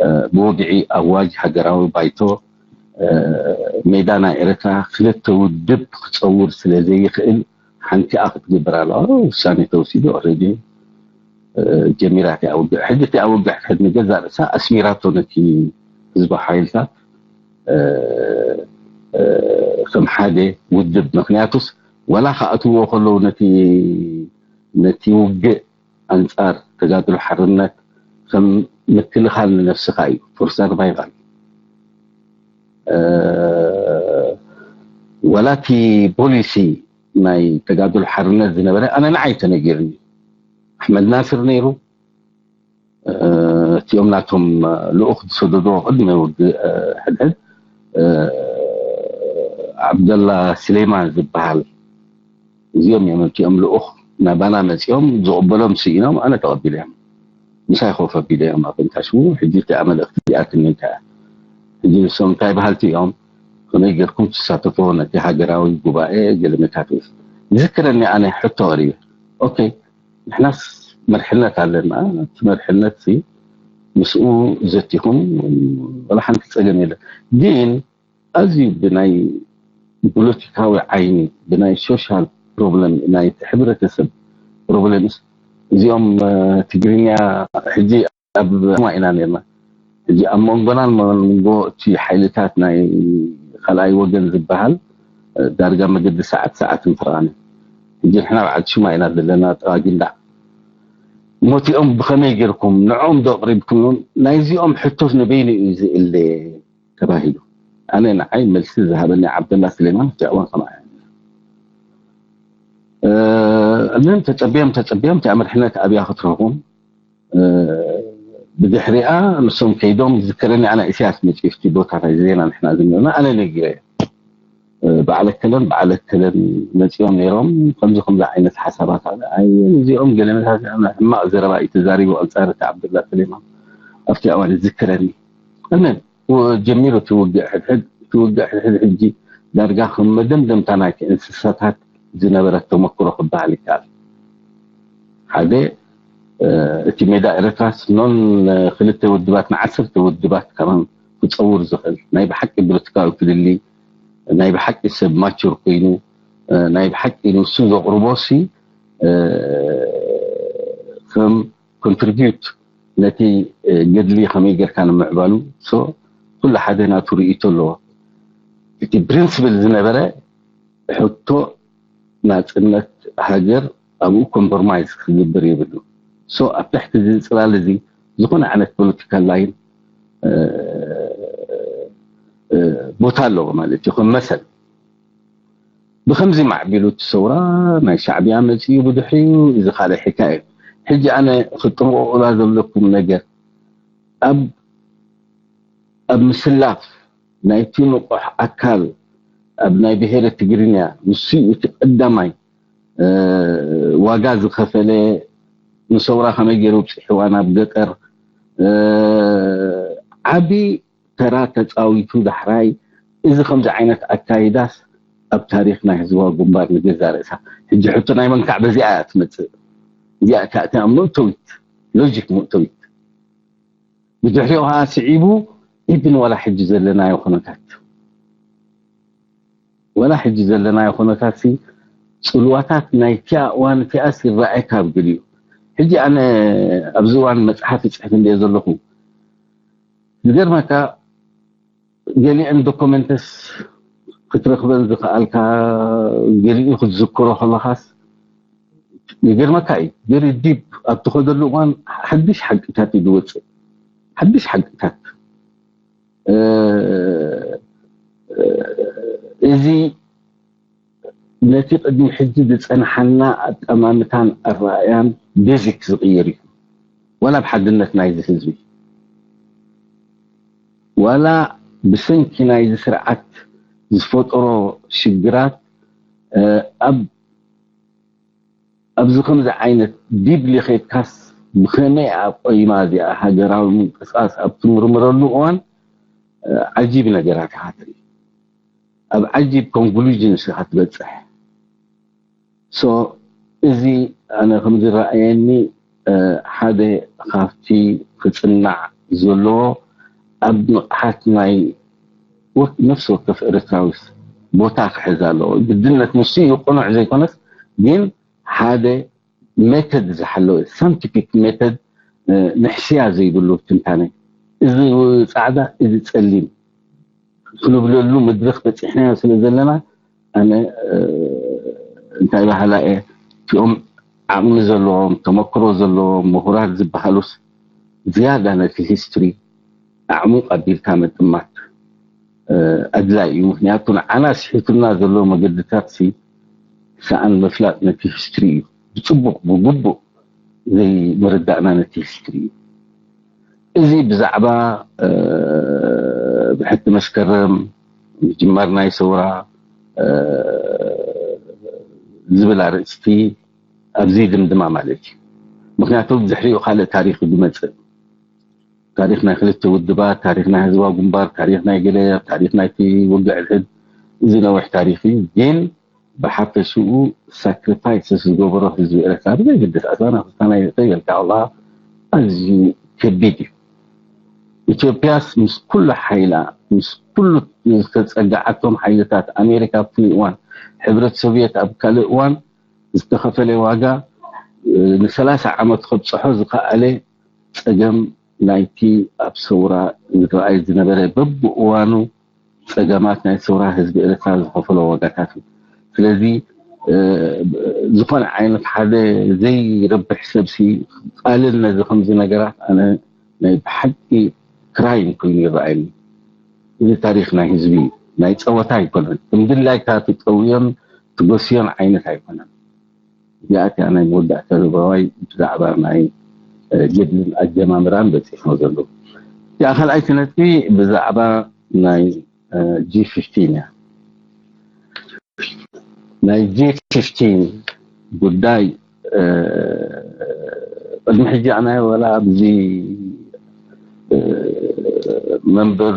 እ፣ ብወግዒ ኣዋጅ ሃገራዊ ባይቶ፣ እ፣ ሜዳ ናይ ኤርትራ ክልተ ውድብ ክጸውር ስለ ዘይኽእል ሓንቲኣ ክትግበር ኣለዋ። ውሳኔ ተወሲዱ ኦልሬዲ፣ እ፣ ጀሚራ እቲኣ ውግዕ። ሕጂ እቲኣ ውግዕ ሕድ ንገዛእ ርእሳ ኣስሚራቶ ነቲ ህዝባዊ ሓይልታት፣ እ፣ እ፣ ከም ሓደ ውድብ። ምኽንያቱስ ዋላ ክኣትውዎ ከለዉ ነቲ፣ ነቲ ውግእ ኣንጻር ተጋድሎ ሓርነት ከም ምክልኻል ንነፍስኻ እዩ፣ for survival። እ፣ ዋላ እቲ ፖሊሲ ናይ ተጋድሎ ሓርነት ዝነበረ ኣነ ንዓይ ተነጊርኒ። ኣሕመድ ናስር ነይሩ፣ እ፣ እቲኦም ናቶም ልኡኽ ዝሰደዶ ቅድሚ ውግእ፣ እ፣ ሕድሕድ፣ እ፣ ዓብደላ ስሌማን ዝበሃል፣ እዚኦም እዮም እቲኦም ልኡኽ ናባና መጺኦም ዝቕበሎም ስኢኖም ኣነ ተቐቢለ እዮም። ምሳይ ኮፍ ኣቢለ እዮም ኣበንታሽዉ። ሕጂ እቲኣ መልእኽቲ እዚኣትኒ እንታይ እያ? ሕጂ ንሶም እንታይ በሃልቲ እዮም? ከመይ ጌርኩም ትሳተፍዎ ነቲ ሃገራዊ ጉባኤ ገለመታት እዩ ዝዝክረኒ። ኣነ ሕቶ ቀሪበ፣ ኦኬ፣ ንሕናስ መርሕነት ኣለና፣ እቲ መርሕነት ሲ ምስኡ ዘቲኹም ወላ ሓንቲ ጸገም የለን። ግን ኣዝዩ ብናይ ፖለቲካዊ ዓይኒ፣ ብናይ ሶሻል ፕሮብለም፣ ናይ ሕብረተሰብ ፕሮብለምስ እዚኦም፣ እ፣ ትግርኛ ሕጂ ኣብ ማ ኢና ነርና። ሕጂ ኣብ መንጎናን መንጎ እቲ ሓይልታት ናይ ካልኣይ ወገን ዝበሃል፣ እ፣ ዳርጋ መገዲ ሰዓት ሰዓት ምፍራን። ሕጂ ንሕና በዓል ሽማ ኢና ዘለና፣ ጥቓ ጊንዳዕ። እሞ እቲኦም ብኸመይ ጌርኩም ንዕኦም ዶ ኣቕሪብኩምሎም? ናይዚኦም ሕቶስ ንበይኑ እዩ ዝእለ ተባሂሉ። ኣነ ንዓይ መልሲ ዝሃበኒ ዓብደላ ስሌማን ኣብቲ እዋን ከምኣ። እ፣ እምንም ተጸብዮም ተጸብዮም እቲኣ መድሕነት ኣብያ ክትረኹም። እ፣ ብድሕሪኣ ንሶም ከይዶም ዝዝከረኒ ኣነ ኢሳያስ መጺኡ ኣብቲ ቦታ ናይ ዜና ንሕና ዝነበርና ኣነ ነጊረ። እ፣ በዓል ኣከለን በዓል ኣከለን መጺኦም ነይሮም። ከምዚ ከምዚ ዓይነት ሓሳባት ኣለ። ኣይ፣ እዚኦም ገለመታት ሕማቕ ዘረባ እዩ ተዛሪቡ ኣንጻር እቲ ዓብደላ ስሌማን ኣብቲ እዋን ይዝከረኒ። እምንን ጀሚሩ እቲ ውግእ ሕድሕድ፣ እቲ ውግእ ሕድሕድ ሕጂ ዳርጋ ከም መደምደምታ ናይቲ እንስሳታት ዝነበረት ተመክሮ ክበሃል ይከኣል። ሓደ፣ እ፣ እቲ ሜዳ ኤርትራስ ኖን ክልተ ውድባት ንዓሰርተ ውድባት ከማን ክጸውር ዝኽእል ናይ ብሓቂ ፖለቲካዊ ፍልልይ፣ ናይ ብሓቂ ሰብ ማቹር ኮይኑ፣ እ፣ ናይ ብሓቂ ንሱ ዘቕርቦ ሲ፣ እ፣ ከም ኮንትሪቢዩት ነቲ፣ እ፣ ገድሊ ከመይ ጌርካ ንምዕባሉ፣ ሶ ኩሉ ሓደ ናቱ ርእይቶ ኣለዎ። እቲ ፕሪንስፕል ዝነበረ ሕቶ ናጽነት ሃገር ኣብኡ ኮምፕሮማይዝ ክግበር የብሉ። ሶ ኣብ ትሕቲ እዚ ጽላል እዚ ዝኾነ ዓይነት ፖለቲካል ላይን፣ እ፣ እ፣ ቦታ ኣለዎ ማለት እዩ። ከም መሰል ብኸምዚ ማዕቢሉ እቲ ሰውራ ናይ ሻዕብያ መጺኡ ብድሕሪኡ፣ እዚ ካልእ ሕካየ እዩ። ሕጂ ኣነ ክጥንቀቑላ ዘለኩም ነገር ኣብ፣ ኣብ ምስላፍ ናይቲ ንቑሕ ኣካል ኣብ ናይ ብሄረ ትግርኛ ንሱ እዩ እቲ ቀዳማይ፣ እ፣ ዋጋ ዝኸፈለ፣ ንሰውራ ከመይ ገይሩ ኣብጺሕዋ ናብ ገጠር፣ እ፣ ዓቢ ተራ ተጻዊቱ ዳሕራይ። እዚ ከምዚ ዓይነት ኣካይዳስ ኣብ ታሪኽ ናይ ህዝባዊ ግንባር ንገዛ ርእሳ። ሕጂ ሕቶ ናይ መንካዕ በዚኣ እያ ትመጽእ። እዚኣ እታ፣ እታ መእተዊት፣ ሎጂክ መእተዊት። ብድሕሪኡ ከኣ ስዒቡ ኢብን ዋላ ሕጂ ዘለናዮ ኩነታት፣ ዋላ ሕጂ ዘለናዮ ኩነታት ሲ ጽልዋታት ናይቲኣ እዋን እቲኣስ ይረኣየካ ኣብ ገሊኡ። ሕጂ ኣነ ኣብዚ እዋን መጽሓፍ ይጽሕፍ እንድየ ዘለኹ፣ ዝገርመካ ገሊአን ዶኩመንትስ ክትረኽበን ዝኸኣልካ፣ ገሊኡ ክትዝክሮ ከለኻስ ይገርመካ እዩ። ገሪ ዲፕ ኣብ ትኸደሉ እዋን ሓድሽ ሓቅታት እዩ ዝወፅእ። ሓድሽ ሓቅታት። እ፣ እ፣ እዚ ነቲ ቅድሚ ሕጂ ዝፀንሓና ኣጠማምታን ኣረኣእያን ቤዚክ ዝቕይር እዩ። ዋላ ኣብ ሓድነት ናይዚ ህዝቢ፣ ዋላ ብሰንኪ ናይዚ ስርዓት ዝፈጠሮ ሽግራት፣ እ፣ ኣብ ኣብዚ ከምዚ ዓይነት ዲፕሊ ኸይድካስ ብኸመይ ኣብ ቆይማ እዚኣ ሃገራዊ ምንቅስቃስ ኣብ ትምርምረሉ እዋን፣ እ፣ ዓጂብ ነገራት ኢኻ ትርኢ። ኣብ ዓጂብ ኮንክሉዥንስ ኢኻ ትበጽሕ። ሶ እዚ ኣነ ከም ዝረኣየኒ፣ እ፣ ሓደ ካብቲ ክጽናዕ ዘለዎ ኣብ ንቕሓት ናይ ወት-፣ ነፍሲ ወከፍ ኤርትራዊ ቦታ ክሕዝ ኣለዎ። ግድነት ንሱ እዩ ቅኑዕ ዘይኮነስ፣ ግን ሓደ ሜተድ ዝሓለወ ሳይንቲፊክ ሜተድ፣ እ፣ ንሕስያ ዘይብሉ ትንታነ፣ እዚ ጻዕዳ፣ እዚ ጸሊም ክንብለሉ መድረኽ በጺሕናዮ ስለ ዘለና፣ ኣነ፣ እ፣ እንታይ በሃላ እየ፣ እቲኦም ዓቕሚ ዘለዎም፣ ተመክሮ ዘለዎም ምሁራት ዝበሃሉስ ዝያዳ ነቲ ሂስትሪ ኣዕሙቕ ኣቢልካ ምጥማት፣ እ፣ ኣድላይ እዩ። ምኽንያቱ ንዓና ስሒቱና ዘሎ መገድታት ሲ ሰኣን ምፍላጥ ነቲ ሂስትሪ እዩ። ብጽቡቕ፣ ብግቡእ ዘይምርዳእና ነቲ ሂስትሪ እዩ። እዚ ብዛዕባ፣ እ፣ ብሕቲ መስከረም ምጅማር ናይ ሰውራ፣ እ፣ ዝብል ኣርእስቲ ኣብዚ ድምድማ ማለት እዩ። ምኽንያቱ ብድሕሪኡ ካልእ ታሪኽ እዩ ዝመጽእ። ታሪኽ ናይ ክልተ ውድባት፣ ታሪኽ ናይ ህዝባዊ ግንባር፣ ታሪኽ ናይ ገለ፣ ታሪኽ ናይቲ ውግዕ ሕድ፣ እዚ ነዊሕ ታሪኽ እዩ። ግን ብሓፈሽኡ ሳክሪፋይስስ ዝገበሮ ህዝቢ ኤርትራ ብዘይ ግድስ ኣስላና ክርስትያና ይበልካ ዋላ ኣዝዩ ከቢድ እዩ። ኢትዮጵያስ ምስ ኩሉ ሓይላ፣ ምስ ኩሉ ዝተጸግዓቶም ሓይልታት፣ ኣሜሪካ ኣብ ፍሉይ እዋን፣ ሕብረት ሶቪየት ኣብ ካልእ እዋን ዝተኸፈለ ዋጋ፣ እ፣ ንሰላሳ ዓመት ከብጽሖ ዝኸኣለ ጸገም ናይቲ ኣብ ሰውራ ዝረኣይ ዝነበረ በብእዋኑ ጸገማት ናይ ሰውራ ህዝቢ ኤርትራ ዝኸፈሎ ዋጋታት እዩ። ስለዚ፣ እ፣ ዝኾነ ዓይነት ሓደ ዘይረብሕ ሰብሲ ቃልል ነዚ ከምዚ ነገራት ኣነ ናይ ብሓቂ ክራይም ኮይኑ ይረኣየኒ። እዚ ታሪኽ ናይ ህዝቢ እዩ። ናይ ጸወታ ኣይኮነን። ከም ድላይካ ትጠውዮን ትጎስዮን ዓይነት ኣይኮነን። እዚኣ እቲኣ ናይ መወዳእታ ዘረባይ ብዛዕባ ናይ፣ እ፣ ገድልን ኣጀማምራን በጺሕና ዘሎ። እቲኣ ካልኣይቲ ነጥቢ ብዛዕባ ናይ፣ እ፣ ጂ ፊፍቲን እያ። ናይ ጂ ፊፍቲን ጉዳይ፣ እ፣ ቅድሚ ሕጂ ኣነ ወላ ኣብዚ፣ እ፣ መንበር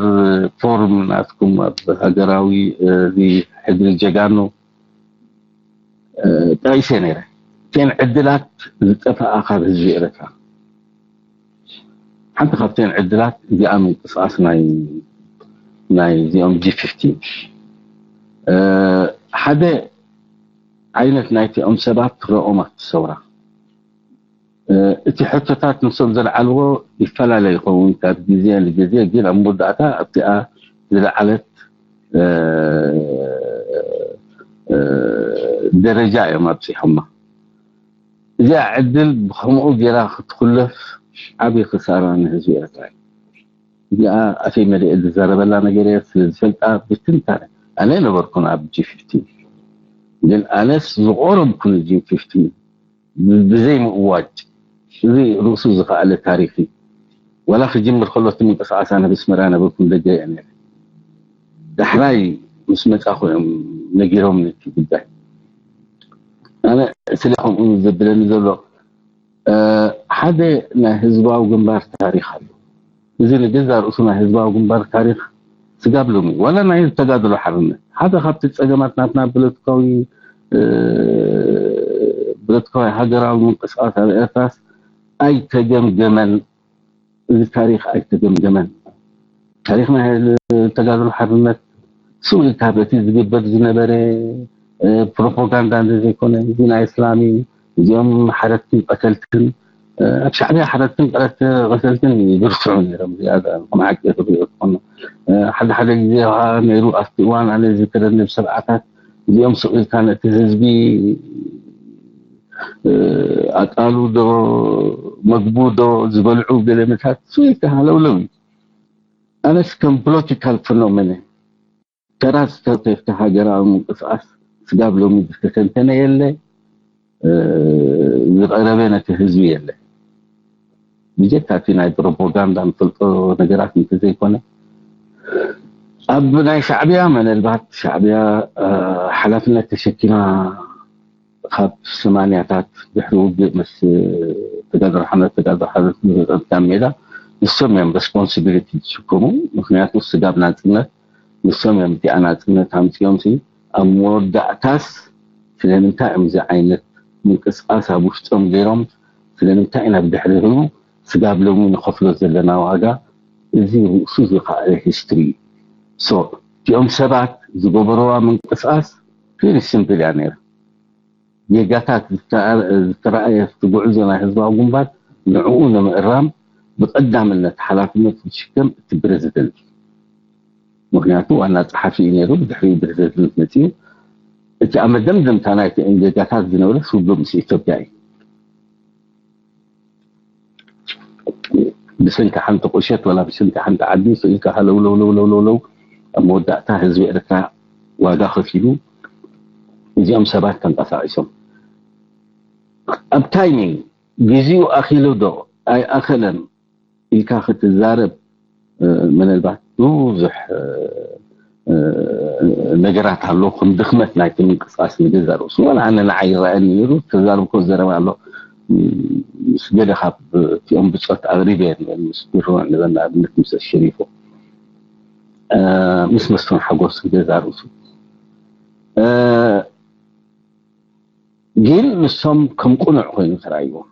ፎርም ናትኩም ኣብ ሃገራዊ፣ እ፣ እዚ ሕድሪ ጀጋኑ፣ እ፣ ጠቒሰ ነይረ። እተን ዕድላት ዝጠፍኣ ካብ ህዝቢ ኤርትራ። ሓንቲ ካብተን ዕድላት እዚኣ ምንቅስቓስ ናይ፣ ናይ እዚኦም ጂ ፊፍቲን። እ፣ ሓደ ዓይነት ናይቲኦም ሰባት ትረኦም ኣብቲ ሰውራ። እ፣ እቲ ሕቶታት ንሶም ዘልዓልዎ ይፈላለ ይኸውን ካብ ግዜ ንግዜ፣ ግን ኣብ መወዳእታ ኣብቲኣ ዝለዓለት፣ እ፣ እ፣ ደረጃ እዮም ኣብፂሖማ። እዚኣ ዕድል ብኸምኡ ጌራ ክትኩለፍ ዓብዪ ክሳራ ንህዝቢ ኤርትራ እዩ። እዚኣ ኣፈይ መሊኤ ዝዛረበላ ነገር እየ፣ ስለ ዝፈልጣ ብትንታነ። ኣነ ነበርኩን ኣብ ጂ ፊፍቲን፣ ግን ኣነስ ዝቆረብኩ ጂ ፊፍቲን ብ-፣ ብዘይ ምእዋጅ፣ እዚ ርእሱ ዝኸኣለ ታሪኽ እዩ። ዋላ ክጅምር ከሎ እቲ ምንቅስቃስ ኣነ ብስመራ ነበርኩን ደገ እየ ነይረ። ዳሕራይ ምስ መጻኹ እዮም ነጊሮምኒ እቲ ጉዳይ። ኣነ ስለ ከምኡ ዘብለኒ ዘሎ፣ እ፣ ሓደ ናይ ህዝባዊ ግንባር ታሪኽ ኣሎ። እዚ ንገዛ ርእሱ ናይ ህዝባዊ ግንባር ታሪኽ ስጋብ ሎሚ፣ ዋላ ናይ ተጋድሎ ሓርነት፣ ሓደ ካብቲ ጸገማት ናትና ብለትካዊ፣ እ፣ ብለትካዊ ሃገራዊ ምንቅስቃስ ኣብ ኤርትራስ ኣይተገምገመን። እዚ ታሪኽ ኣይተገምገመን። ታሪኽ ናይ ተጋድሎ ሓርነት ስቕ ኢልካ በቲ ዝግበር ዝነበረ፣ እ፣ ፕሮፓጋንዳ እንተዘይኮነ፣ እዚ ናይ እስላሚ፣ እዚኦም ሓረድትን ቀተልትን፣ እ፣ ኣብ ሻዕብያ ሓረድትን ቀረት-፣ ቀተልትን ይብርትዑ ነይሮም። እዚኣ ከም ሓቂ ክትሪኦ ትኾኖ። እ፣ ሓደ ሓደ ግዜ ከዓ ነይሩ፣ ኣብቲ እዋን ኣነ ዝዝክረኒ ብሰብዓታት፣ እዚኦም ስቕ ኢልካ ነቲ ህዝቢ ኣጣሉ ዶ፣ መግቡ ዶ ዝበልዑ ገለመታት ስዊት ሃለውለው እዩ። ኣነስ ከም ፖለቲካል ፌኖሜን ተራ ዝተተፍተ ሃገራዊ ምንቅስቃስ ስጋብ ሎሚ ዝተተንተነ የለ፣ ዝቐረበ ነቲ ህዝቢ የለ። ብጀካ እቲ ናይ ፕሮፓጋንዳ ንፈልጦ ነገራት እንተዘይኮነ፣ ኣብ ናይ ሻዕብያ መነልባት ሻዕብያ ሓላፍነት ተሸኪማ ካብ ሰማንያታት ድሕሪ ውግእ ምስ ተጋድሮ ሓመድ ተጋድሮ ሓመድ ዝጠምታ ሜዳ ንሶም እዮም ሬስፖንሲቢሊቲ ዝሽከሙ። ምክንያቱ ስጋብ ናፅነት ንሶም እዮም እቲኣ ናፅነት ኣምፅኦም ሲ ኣብ መወዳእታስ ስለምንታይ እዮም እዚ ዓይነት ምንቅስቃስ ኣብ ውሽጦም ገይሮም ስለምንታይ ኢና ብድሕሪ ህቡ ስጋብ ሎሚ ንኸፍሎ ዘለና ዋጋ እዚ ርእሱ ዝኸኣለ ሂስትሪ ሶ እቲኦም ሰባት ዝገበረዋ ምንቅስቃስ ቬሪ ሲምፕል እያ ነይራ። ጌጋታት ዝተረኣየ እቲ ጉዕዞ ናይ ህዝባዊ ግንባር ንዕኡ ንምእራም ብቀዳምነት ሓላፍነት ዝሽከም እቲ ፕረዚደንት እዩ። ምክንያቱ ዋና ፀሓፊ እዩ ነይሩ። ብድሕሪኡ ፕረዚደንት መፅኡ። እቲ ኣብ መደምደምታ ናይቲ ጌጋታት ዝነበረ ስውግእ ምስ ኢትዮጵያ እዩ። ብሰንኪ ሓንቲ ቁሸት ወላ ብሰንኪ ሓንቲ ዓዲ ስኢልካ ሃለውለውለውለውለው ኣብ መወዳእታ ህዝቢ ኤርትራ ዋጋ ከፊሉ እዚኦም ሰባት ተንቀሳቂሶም ኣብ ታይሚንግ ግዜኡ ኣኺሉ ዶ ኣይኣኸለን ኢልካ ክትዛረብ ምናልባት ብዙሕ ነገራት ኣሎ ከም ድኽመት ናይቲ ምንቅስቃስ ንገዛ ርእሱ ዋላ ኣነ ንዓይ ይረኣየኒ ነይሩ ተዛርብኮ ዘረባ ኣሎ ምስ ገለ ካብ እቲኦም ብፆት ኣቕሪበ ምስ ድሮ ንበና ኣብነት ምስ ኣሸሪፎ ምስ መስፍን ሓጎስ ንገዛ ርእሱ ግን ንሶም ከም ቁኑዕ ኮይኑ ተራእይዎም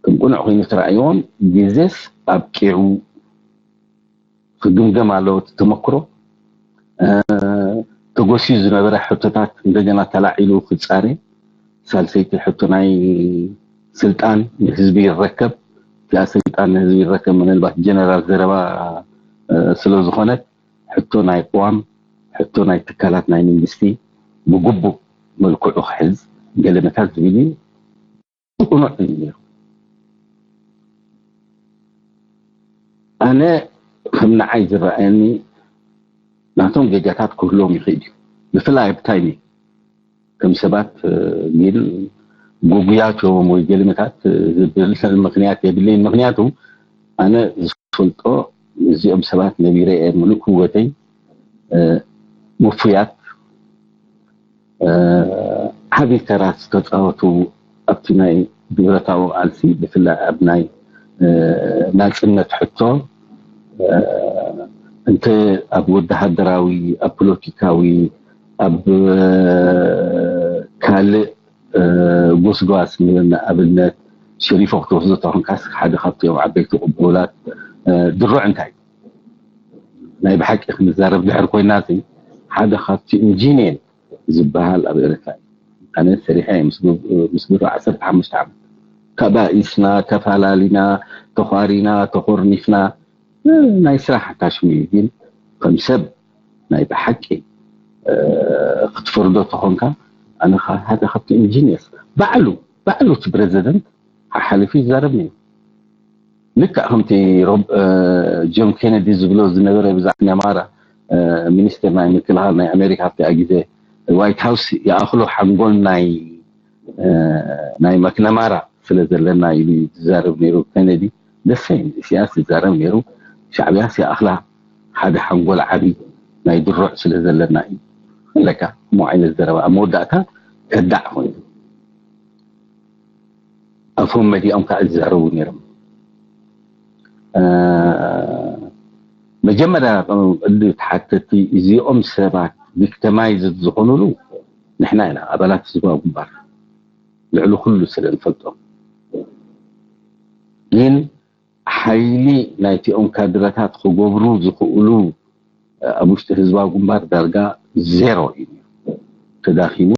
ከም ቁኑዕ ኮይኑ ተራእይዎም ግዜስ ኣብቂዑ ክግምገም ኣለዎ እቲ ተመክሮ ተጎስዩ ዝነበረ ሕቶታት እንደገና ተላዒሉ ክፃረ ሳልሰይቲ ሕቶ ናይ ስልጣን ንህዝቢ ይረከብ እቲኣ ስልጣን ንህዝቢ ይረከብ ምናልባት ጀነራል ዘረባ ስለ ዝኾነት ሕቶ ናይ ቅዋም ሕቶ ናይ ትካላት ናይ መንግስቲ ብግቡእ መልክዑ ክሕዝ ገለመታት ዝብል እዩ ቅኑዕ እዩ ነይሩ ኣነ ከም ንዓይ ዝረኣየኒ ናቶም ጌጋታት ክህልዎም ይኽእል እዩ ብፍላይ ኣብ ታይሚ ከም ሰባት ግን ጉጉያት እዮም ወይ ገለመታት ዝብል ምክንያት የብለይን ምክንያቱ ኣነ ዝፈልጦ እዚኦም ሰባት ነቢረ እየ ምሉእ ህወተይ ውፉያት ዓብዪ ተራ ዝተፃወቱ ኣብቲ ናይ ብረታዊ ቃልሲ ብፍላይ ኣብ ናይ ናፅነት ሕቶ እንተ ኣብ ወተሃደራዊ ኣብ ፖለቲካዊ ኣብ ካልእ ጎስጓስ ንኣብነት ሸሪፎ ክትወስዶ ተኾንካስ ሓደ ካብቲኦም ዓበይቲ ቅቡላት ድሩዕ እንታይ ናይ ብሓቂ ክንዛረብ ድሕር ኮይና ሓደ ካብቲ ኢንጂኒየር ዝበሃል ኣብ ኤርትራ እዩ ኣነ ሰሪሐ ምስ ግብሩ ዓሰርተ ሓሙሽተ ዓመት ተባኢስና ተፋላሊና ተኳሪና ተኮርኒፍና ናይ ስራሕ ኣታሽሙ እዩ ግን ከም ሰብ ናይ ብሓቂ ክትፈርዶ ተኾንካ ኣነ ሓደ ካብቲ ኢንጂኒየርስ ባዕሉ ባዕሉ እቲ ፕረዚደንት ሓሓሊፉ ይዛረብ ነይሩ ልክዕ ከምቲ ጆን ኬነዲ ዝብሎ ዝነበረ ብዛዕባ ነማራ ሚኒስትር ናይ ምክልኻል ናይ ኣሜሪካ ኣብቲኣ ግዜ ዋይት ሃውስ ይኣኽሎ ሓንጎል ናይ ናይ መክነማራ ስለ ዘለና ኢሉ ዝዛረብ ነይሩ ኬነዲ ደሰይም ኢሳያስ ይዛረብ ነይሩ ሻዕብያስ ይኣኽላ ሓደ ሓንጎል ዓቢ ናይ ድሩዕ ስለ ዘለና እዩ ኣለካ እሞ ዓይነት ዘረባ ኣብ መወዳእታ ከዳዕ ኮይኑ ኣፎም መሊኦም ከዓ ዝዛረቡ ነይሮም መጀመርያ ቅዲ ተሓተቲ እዚኦም ሰባት ቪክተማይዝ ዝኾኑሉ ንሕና ኢና ኣባላት ህዝባዊ ግንባር ልዕሊ ኩሉ ስለ ንፈልጦም ግን ሓይሊ ናይቲኦም ካድረታት ክገብሩ ዝኽእሉ ኣብ ውሽጢ ህዝባዊ ግንባር ዳርጋ ዜሮ እዩ ተዳኺሙ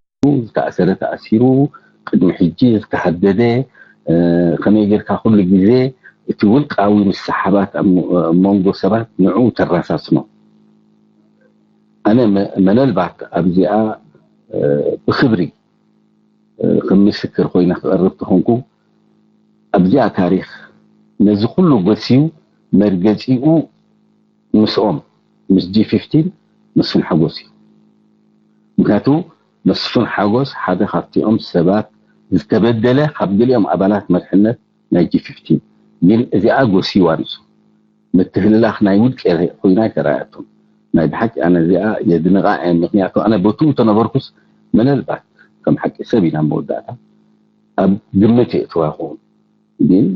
ዝተኣሰረ ተኣሲሩ ቅድሚ ሕጂ ዝተሃደደ ከመይ ጌርካ ኩሉ ግዜ እቲ ውልቃዊ ምስሓባት ኣብ መንጎ ሰባት ንዑ ተራሳስኖ ኣነ መነልባት ኣብዚኣ ብክብሪ ከም ምስክር ኮይነ ክቐርብ ተኾንኩ ኣብዚኣ ታሪኽ ነዚ ኩሉ ጎስዩ መርገጺኡ ምስኦም ምስ ጂ ፊፍቲን መስፍን ሓጎስ እዩ። ምክንያቱ መስፍን ሓጎስ ሓደ ካብቲኦም ሰባት ዝተበደለ ካብ ገሊኦም ኣባላት መርሕነት ናይ ጂ ፊፍቲን ግን እዚኣ ጎስይዋ ንሱ ምትህልላኽ ናይ ውድቂ ኮይና ኣይተራእየቶም። ናይ ብሓቂ ኣነ እዚኣ የድንቓ እየ። ምክንያቱ ኣነ ቦትኡ ተነበርኩስ ምናልባት ከም ሓቂ ሰብ ኢና መወዳእታ ኣብ ግምት የእትዋ ይኸውን ግን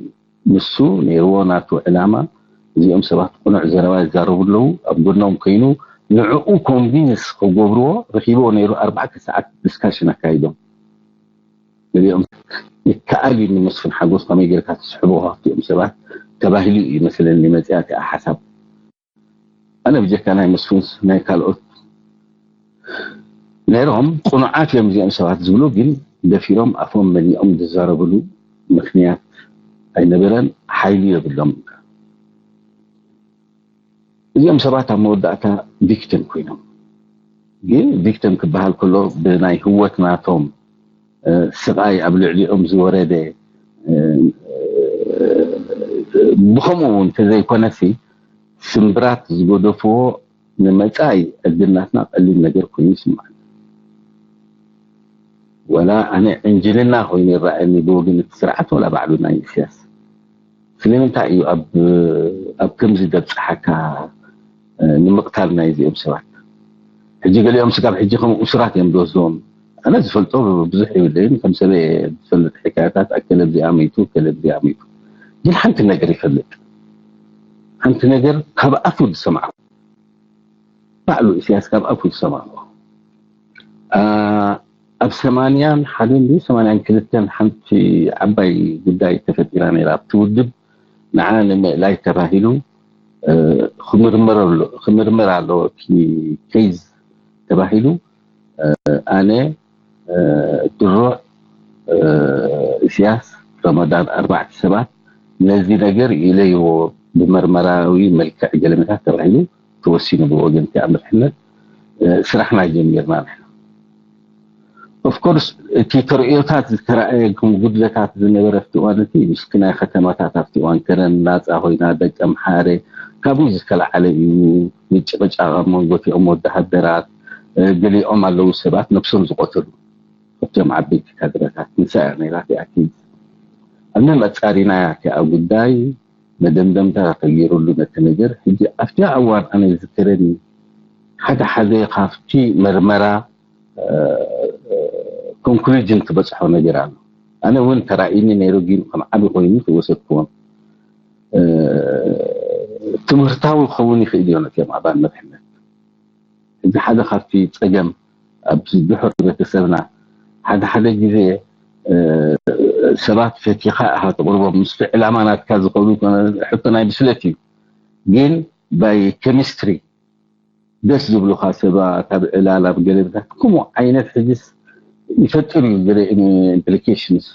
ንሱ ነይርዎ ናቱ ዕላማ እዚኦም ሰባት ቅኑዕ ዘረባ ይዛረቡ ኣለዉ ኣብ ጎኖም ኮይኑ ንዕኡ ኮንቪንስ ክገብርዎ ረኪብዎ ነይሩ ኣርባዕተ ሰዓት ዲስካሽን ኣካይዶም ገሊኦም ይከኣል እዩ ንመስፍን ሓጎስ ከመይ ጌርካ ትስሕቦ ካብቲኦም ሰባት ተባሂሉ እዩ መስለኒ መፅያ እቲኣ ሓሳብ ኣነ ብጀካ ናይ መስፍንስ ናይ ካልኦት ነይሮም ቅኑዓት እዮም እዚኦም ሰባት ዝብሉ ግን ደፊሮም ኣፎም መሊኦም ዝዛረብሉ ምክንያት ኣይነበረን ሓይሊ የብሎም እዚኦም ሰባት ኣብ መወዳእታ ቪክቲም ኮይኖም ግን ቪክቲም ክበሃል ከሎ ብናይ ህወት ናቶም ስቓይ ኣብ ልዕሊኦም ዝወረደ ብኸምኡ እውን ተዘይኮነሲ ስምብራት ዝገደፍዎ ንመጻኢ ዕድልናትና ቀሊል ነገር ኮይኑ ይስምዓኒ። ወላ ኣነ ዕንጅልና ኮይኑ ይረኣየኒ ብወገን እቲ ስርዓት ወላ ባዕሉ ናይ ኢሳያስ። ስለምንታይ እዩ ኣብ ኣብ ከምዚ ደብጽሓካ ንምቕታል ናይ እዚኦም ሰባት? ሕጂ ገሊኦም ስጋብ ሕጂ ከም እሱራት እዮም ዝወስድዎም። ኣነ ዝፈልጦ ብዙሕ የብለይን ከም ሰበ ዝፈልጥ ሕካያታት ኣከለ ብዚኣ መይቱ ከለ ብዚኣ መይቱ ግን ሓንቲ ነገር ይፈልጥ ሓንቲ ነገር ካብ ኣፉ ዝሰምዓ ባዕሉ ኢሳያስ ካብ ኣፉ ዝሰማዕኩ ኣብ ሰማንያን ሓደን ድዩ ሰማንያን ክልተን ሓንቲ ዓባይ ጉዳይ ተፈጢራ ነይራ ኣብቲ ውድብ ንዓ ንምእላይ ተባሂሉ ክምርመር ኣለዎ እቲ ኬዝ ተባሂሉ ኣነ ድሮ ኢሳያስ ረመዳን ኣርባዕተ ሰባት ነዚ ነገር ኢለይዎ ብመርመራዊ መልክዕ ገለመታት ተባሂሉ ተወሲኑ ብወገን እቲ ኣምርሕነት ስራሕና ጀሚርና ንሕና ኦፍኮርስ እቲ ተርእዮታት ዝተረኣየ ከም ጉድለታት ዝነበረ ኣብቲ እዋን እቲ ምስቲ ናይ ከተማታት ኣብቲ እዋን ከረን ናፃ ኮይና ደቂ ኣምሓረ ካብኡ ዝተለዓለ እዩ ምጭቕጫቕ ኣብ መንጎ እቲኦም ወተሃደራት ገሊኦም ኣለዉ ሰባት ነብሶም ዝቆተሉ ካብቶም ዓበይቲ ካድረታት ንሳ እያ ነይራ እቲኣ ኬዝ ኣነ መፃሪናያ እቲኣ ጉዳይ መደምደምታ ተገይሩሉ ነቲ ነገር ሕጂ ኣብቲ እዋን ኣነ ዝዝክረኒ ሓደ ሓደ ካብቲ መርመራ ኮንክሉጅን ትበፅሖ ነገር ኣሎ ኣነ እውን ተራእይኒ ነይሩ ግን ከም ዓቢ ኮይኑ ተወሰድክዎም ትምህርታዊ ክኸውን ይኽእል እዩ ነቲኦም ኣባል መርሕነት እዚ ሓደ ካብቲ ፀገም ኣብዚ ድሑር ቤተሰብና ሓደ ሓደ ግዜ ሰባት ፈቲኻ ኢኻ ትቕርቦም ምስቲ ዕላማ ናትካ ዝኸዱ ሕቶ ናይ ብስለት እዩ ግን ባይ ኬሚስትሪ ደስ ዝብሉኻ ሰባት ኣብ ዕላል ኣብ ገለብታት ከምኡ ዓይነት ሕጅስ ይፈጥር እዩ ገለ ኢምፕሊኬሽንስ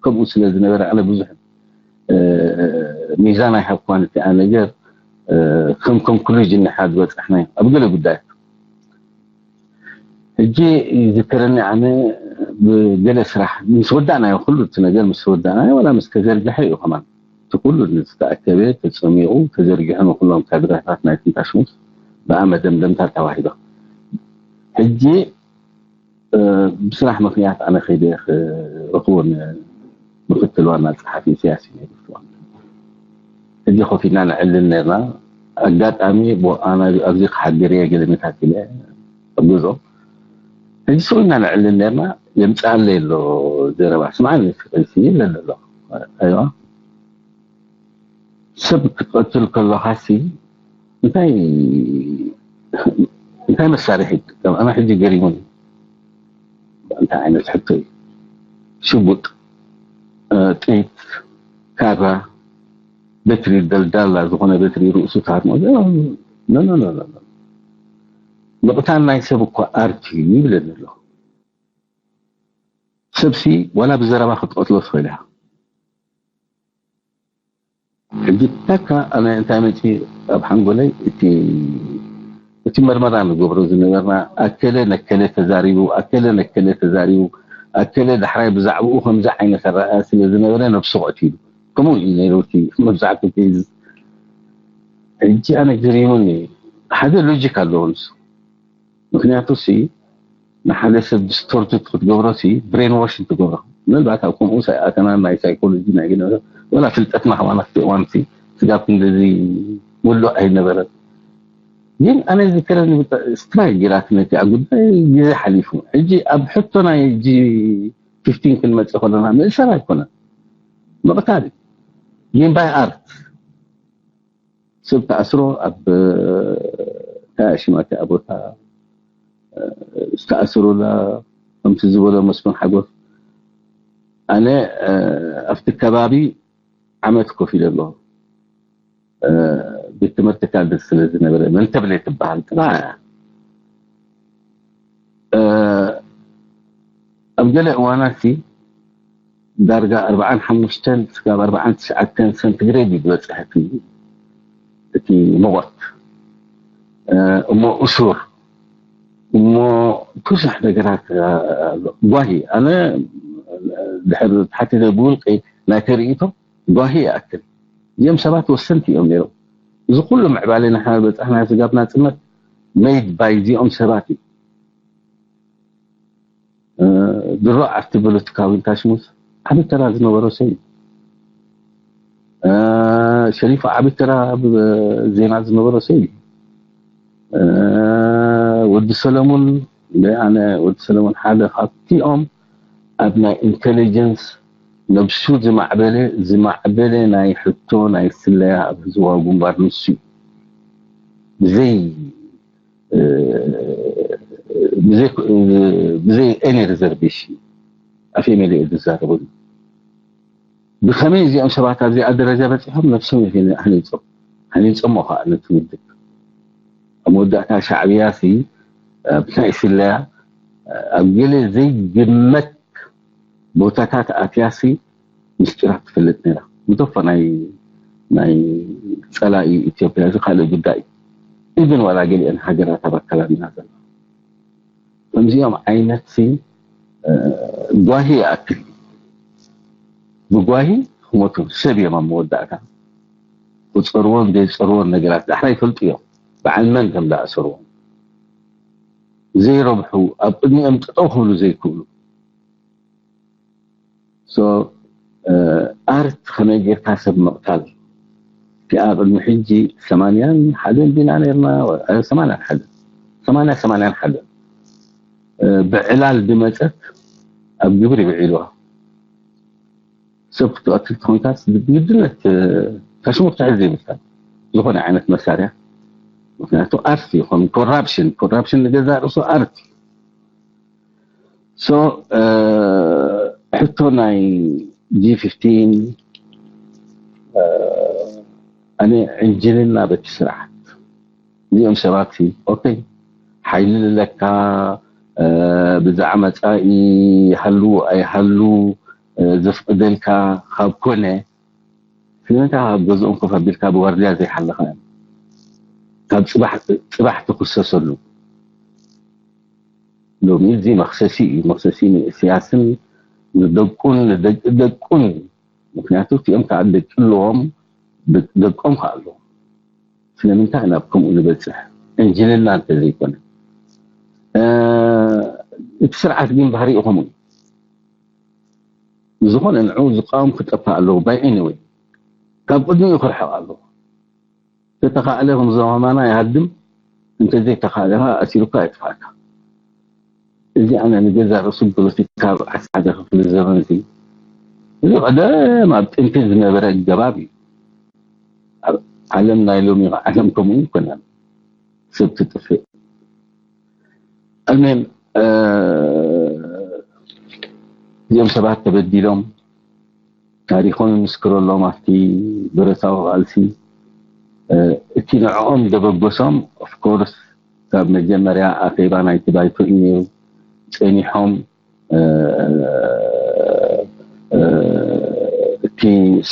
ከምኡ ስለ ዝነበረ ኣነ ብዙሕ ሚዛን ኣይሃብኳን እቲኣ ነገር ከም ኮንክሉዥን ንሓ ዝበፃሕናዮ ኣብ ገለ ጉዳያት ሕጂ ይዝከረኒ ኣነ ብገለ ስራሕ ምስ ወዳእናዮ ኩሉ እቲ ነገር ምስ ወዳእናዮ ዋላ ምስ ተዘርግሐ እዩ ከማን እቲ ኩሉ ዝተኣከበ ተፀሚቑ ተዘርጊሑ ንኩሎም ካድረታት ናይ ትንታሽሙስ ብኣ መደምደምታ ተዋሂዶ ሕጂ ብስራሕ ምክንያት ኣነ ከይደ ክረክቦ ምክትል ዋና ፀሓፊ ኢሳያስ እዩ ነይሩ ሕጂ ኮፍ ኢልና ንዕልል ነርና ኣጋጣሚ ኣነ ኣብዚ ክሓድር እየ ገለ መታት ኢለ ኣብ ገዝኦም ሕጂ ስቕ ኢልና ንዕልል ነርና የምፅኣለይ ኣሎ ዘረባ ስምዓኒ ፍቅሪሲ ይብለኒ ኣሎ ኣይዋ ሰብ ክትቀትል ከለኻሲ እንታይ እንታይ መሳርሒ ትጥቀም ኣነ ሕጂ ገሪሙኒ እንታይ ዓይነት ሕቶ እዩ ሽጉጥ ጥይት ካራ በትሪ ደልዳላ ዝኾነ በትሪ ርእሱ ታርሞ ምቕታል ናይ ሰብ እኮ ኣርት እዩ ይብለኒ ኣሎ ሰብሲ ዋላ ብዘረባ ክትቀትሎ ትኽእል እያ ሕጂ ተካ ኣነ እንታይ መፂ ኣብ ሓንጎለይ እቲ እቲ መርመራ ንገብሮ ዝነበርና ኣከለ ነከለ ተዛሪቡ ኣከለ ነከለ ተዛሪቡ ኣከለ ዳሕራይ ብዛዕባኡ ከምዚ ዓይነት ኣረኣእያ ስለ ዝነበረ ነብሱ ቀቲሉ። ከምኡ እዩ ነይሩ እቲ መብዛሕትኡ ኬዝ። ሕጂ ኣነ ገሪሙኒ ሓደ ሎጂክ ኣለዎ ንሱ። ምክንያቱ ሲ ንሓደ ሰብ ዲስቶርትድ ክትገብሮ ሲ ብሬን ዋሽን ትገብሮ። ምናልባት ኣብ ከምኡ ሳይ- ኣተና ናይ ሳይኮሎጂ ናይ ገለ ወላ ፍልጠትና ከማና ክቲ እዋን ሲ ስጋብ ክንደዚ ውሉዕ ኣይነበረን። ግን ኣነ ዝከረኒ ስትራይክ ጌራትኒ እቲኣ ጉዳይ ግዜ ሓሊፉ። ሕጂ ኣብ ሕቶ ናይ ጂ ፊፍቲን ክንመጽእ ከለና ምእሳር ኣይኮነን፣ ምቕታል እዩ። ግን ባይ ኣርት ሰብ ተኣስሮ ኣብ እንታይ ሽማት ኣብ ቦታ ዝተኣስሩላ ከምቲ ዝበሎ መስፍን ሓጎስ ኣነ ኣብቲ ከባቢ ዓመት ኮፍ ኢለ ኣለኹ። ቤት ትምህርቲ ካድር ስለ ዝነበረ መንተብለ ትበሃል ጥራ እያ። ኣብ ገለ እዋናት ዳርጋ ኣርባዓን ሓሙሽተን ክሳብ ኣርባዓን ትሽዓተን ሰንቲግሬድ እዩ ዝበፅሕ እቲ እቲ ሙቐት። እሞ እሱር እሞ ብዙሕ ነገራት ኣሎ። ጓሂ ኣነ ድሕር ተሓቲተ ብውልቂ ናይቲ ርእይቶ ጓሂ ይኣክል። እዚኦም ሰባት ወሰንቲ እዮም ነይሮም። እዚ ኩሉ ምዕባለ ንሕና ዝበፃሕና ስጋብ ናፅነት መይድ ባይ እዚኦም ሰባት እዩ። ድሮ ኣብቲ ፖለቲካዊ ታሽሙስ ዓቢ ተራ ዝነበሮ ሰብ እዩ። ሸሪፍ ዓቢ ተራ ኣብ ዜና ዝነበሮ ሰብ እዩ። ወዲ ሰለሙን ኣነ ወዲ ሰለሙን ሓደ ካብቲኦም ኣብ ናይ ኢንቴሊጀንስ ነብሱ ዝማዕበለ ዝማዕበለ ናይ ሕቶ ናይ ስለያ ኣብ ህዝባዊ ግንባር ንሱ እዩ። ብዘይ ብዘይ ብዘይ ኤኒ ሪዘርቬሽን ኣፍ ኤምኤልኤ ዝዛረበሉ። ብኸመይ እዚኦም ሰባት ኣብዚኣ ደረጃ በፂሖም ነብሶም ሃኒፆም ሃኒፆሞ ከዓ ነቲ ውድብ ኣብ መወዳእታ ሻዕብያ ሲ ብናይ ስለያ ኣብ ገለ ዘይግመት ቦታታት ኣትያሲ ምስጢራት ትፈልጥ ነይራ። ምተፎ ናይ ናይ ፀላኢ ኢትዮጵያ እዚ ካልእ ጉዳይ ኢብን ዋላ ገሊአን ሃገራት ኣብ ኣካላትና ዘሎ ከምዚኦም ዓይነት ሲ ጓሂ ይኣክል ብጓሂ ክሞቱ ሰብ እዮም ኣብ መወዳእታ ክፀርዎም ዘይፀርዎም ነገራት ዳሕራ ይፈልጡ እዮም በዓል መን ከም ዝኣሰርዎም ዘይረብሑ ኣብ ቅድሚኦም ጠጠው ክብሉ ዘይክእሉ ኣርት ከመይ ጌርካ ሰብ ምቕታል እቲኣ ቅድሚ ሕጂ ሰማንያን ሓደን ዲና ነርና ሰማንያን ሓደን ሰማንያ ሰማንያን ሓደን ብዕላል ድመፀት ኣብ ግብሪ ውዒልዋ ሰብ ክትቐትል ትኾንካስ ግድነት ታሽሙ ክትሕዝ ዘይብልካ ዝኾነ ዓይነት መሳርያ ምክንያቱ ኣርት ይኹን ኮራፕሽን ኮራፕሽን ንገዛ ርእሱ ኣርት ሶ ሕቶ ናይ ጂ ፊፍቲን ኣነ ዕንጅልና በቲ ስርዓት እዚኦም ሰባት ኦኬ ሓይሊ ለካ ብዛዕ መፃኢ ይሃሉ ኣይሃሉ ዘፍቅደልካ ካብ ኮነ ስለምንታይ ካብ ገዝኦም ኮፍ ኣቢልካ ብዋርድያ ዘይሓለኻ እዮም ካብ ፅባሕ ትኽሰሰሉ ሎሚ እዚ መኽሰሲ እዩ መኽሰሲ ንእስያስን ንደቁን ንደቂ ደቁን እዩ ምክንያቱ እቲኦም ከዓ ደቂ ኣለዎም ደቆም ከዓ ኣለዎም ስለምንታይ ናብ ከምኡ ንበፅሕ ዕንጅልና እንተዘይኮነ እቲ ስርዓት ግን ባህሪኡ ከምኡ እዩ ዝኾነ ንዑ ዝቃወም ክጠፋእ ኣለዎ by any way ካብ ቅድሚኡ ክርሕቕ ኣለዎ ተተኻእለ ከም ዘማማና ይሃድም እንተዘይተኻእለ ከዓ ኣሲሩካ የጥፋእካ እዚ ኣነ ንገዛ ርእሱ ፖለቲካ ኣብ ዓሰርተ ሓደ ክፍለ ዘመን እዚ እዚ ቀደም ኣብ ጥንቲ ዝነበረ ኣገባብ እዩ ኣብ ዓለም ናይ ሎሚ ዓለም ከምኡ ይኮነን ሰብ ትጥፍእ ኣልሜን እዚኦም ሰባት ተበዲሎም ታሪኾም ይምስክረሎም ኣብቲ ብረታዊ ቃልሲ እቲ ንዕኦም ደበገሶም ኦፍኮርስ ካብ መጀመርያ ኣኼባ ናይቲ ባይቶ እዩ ነይሩ ጸኒሖም እቲ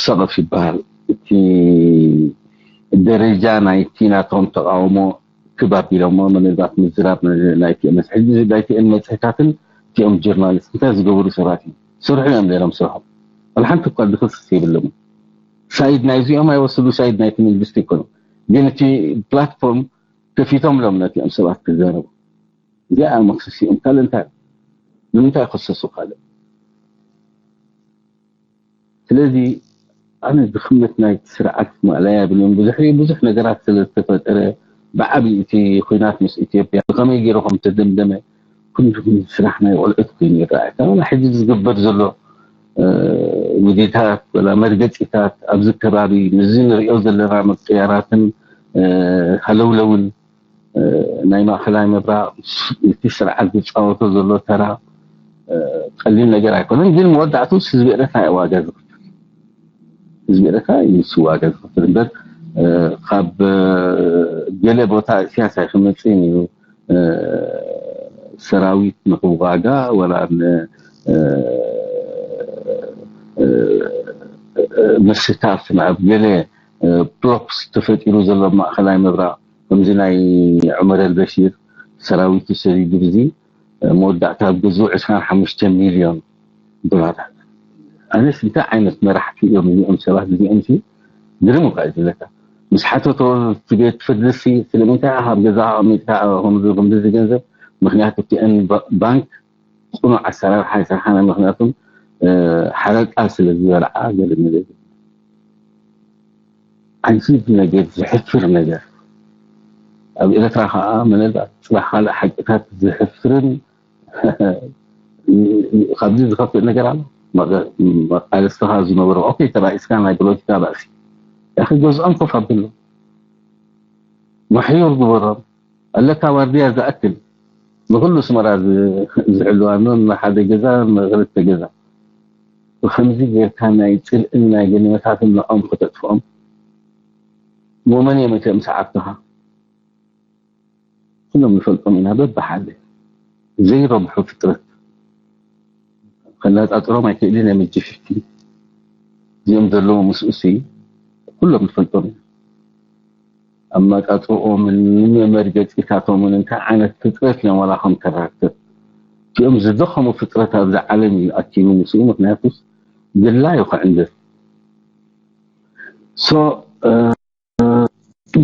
ሰቐፍ ይበሃል እቲ ደረጃ ናይቲ ናቶም ተቃውሞ ክብ ኣቢሎሞ ምናልባት ምዝራብ ናይቲ መፅሕት ናይቲ መፅሕታትን እቲኦም ጆርናሊስት እንታይ ዝገበሩ ሰባት እዮም? ስርሑ እዮም ነይሮም ስርሖም። ዋላ ሓንቲ እኳ ዝኽስስ የብሎም። ሳይድ ናይዚኦም ኣይወስዱ፣ ሳይድ ናይቲ መንግስቲ ኣይኮኑ። ግን እቲ ፕላትፎርም ከፊቶም ሎም ነቲኦም ሰባት ክዛረቡ። እዚኣ መክሰሲኦም ካልእ እንታይ? ንምንታይ ክሰሱ ካልእ? ስለዚ ኣነ ዝኽመት ናይ ስርዓት ማእለያ የብሉን። ብዙሕ ብዙሕ ነገራት ስለ ዝተፈጠረ ብዓቢ እቲ ኲናት ምስ ኢትዮጵያ ብኸመይ ገይሩ ከም ተደምደመ ኩሉ ስራሕ ናይ ቆልዑት ኮይኑ ይረኣየካ። ዋላ ሕጂ ዝግበር ዘሎ ውዲታት ወላ መርገፂታት ኣብዚ ከባቢ ምስዚ ንሪኦ ዘለና ምቅያራትን ሃለውለውን ናይ ማእኸላይ ምብራቕ እቲ ስርዓት ዝፃወቶ ዘሎ ተራ ቀሊል ነገር ኣይኮነን። ግን መወዳእቱ ህዝቢ ኤረትራ ዋጋ ዝኽፍል ህዝቢ ኤረትራ እዩ ንሱ ዋጋ ዝኽፍል እምበር ካብ ገለ ቦታ እስያስ ኣይክመፅእን እዩ ሰራዊት ንክዋጋ ወላ ምስታፍ ናብ ገለ ፕሎፕስ ተፈጢሩ ዘሎ ማእኸላይ ምብራቕ ከምዚ ናይ ዑመር ኣልበሺር ሰራዊቱ ሰዲዱ ብዚ መወዳእታ ኣብ ገዝኡ ዕስራን ሓሙሽተ ሚልዮን ዶላራት። ኣነስ እንታይ ዓይነት መራሕቲ እዮም እዚኦም ሰባት እዚኦም ሲ ግርም እኳ እዩ ዝብለካ። ምስ ሓተቶ እቲ ቤት ፍርዲ ሲ ስለምንታይ ኢኻ ኣብ ገዛኻ ኣቐሚጥካ ከምዚ ከምዚ እዚ ገንዘብ? ምክንያቱ እቲ ኤን ባ- ባንክ ቅኑዕ ኣሰራርሓ ኣይሰርሓን ምክንያቱም ሓረጣ ስለ ዝበልዓ ገለ ነገር ዓጂብ ነገር ዘሕፍር ነገር ኣብ ኤርትራ ከዓ ምናልባት ፅባሕ ካልእ ሓቅታት ዘሕፍርን ካብዚ ዝኸፍእ ነገር ኣሎ መቃለስትኻ ዝነበሩ ኦኬ ተባኢስካ ናይ ፖለቲካ ባእሲ ያኺ ገዝኦም ኮፍ ኣብሎ መሕዩር ግበሮም ኣለካ ዋርድያ ዝኣክል ንኩሉ ስመራ ዝሕልዋ ኖን ንሓደ ገዛ ንክልተ ገዛ ብከምዚ ጌርካ ናይ ፅልእን ናይ ገኒመታትን ንኦም ክተጥፍኦም ሞመን የመተ ምስ ዓብትኻ ኩሎም ንፈልጦም ኢና በብሓደ ዘይረብሑ ፍጥረት ከነፃፅሮም ኣይክእልን እዮም እጂ ሽፍቲ እዚኦም ዘለዉ ምስኡሲ ኩሎም ንፈልጦም ኢና ኣመጣጥኦምን መመርገፂታቶምን እንታይ ዓይነት ፍጥረት እዮም ዋላ ከም ካራክተር እቲኦም ዝደኸሙ ፍጥረት ኣብዚ ዓለም እዩ ኣኪቡ ምስኡ ምክንያቱስ ግላ እዩ ክዕንድር so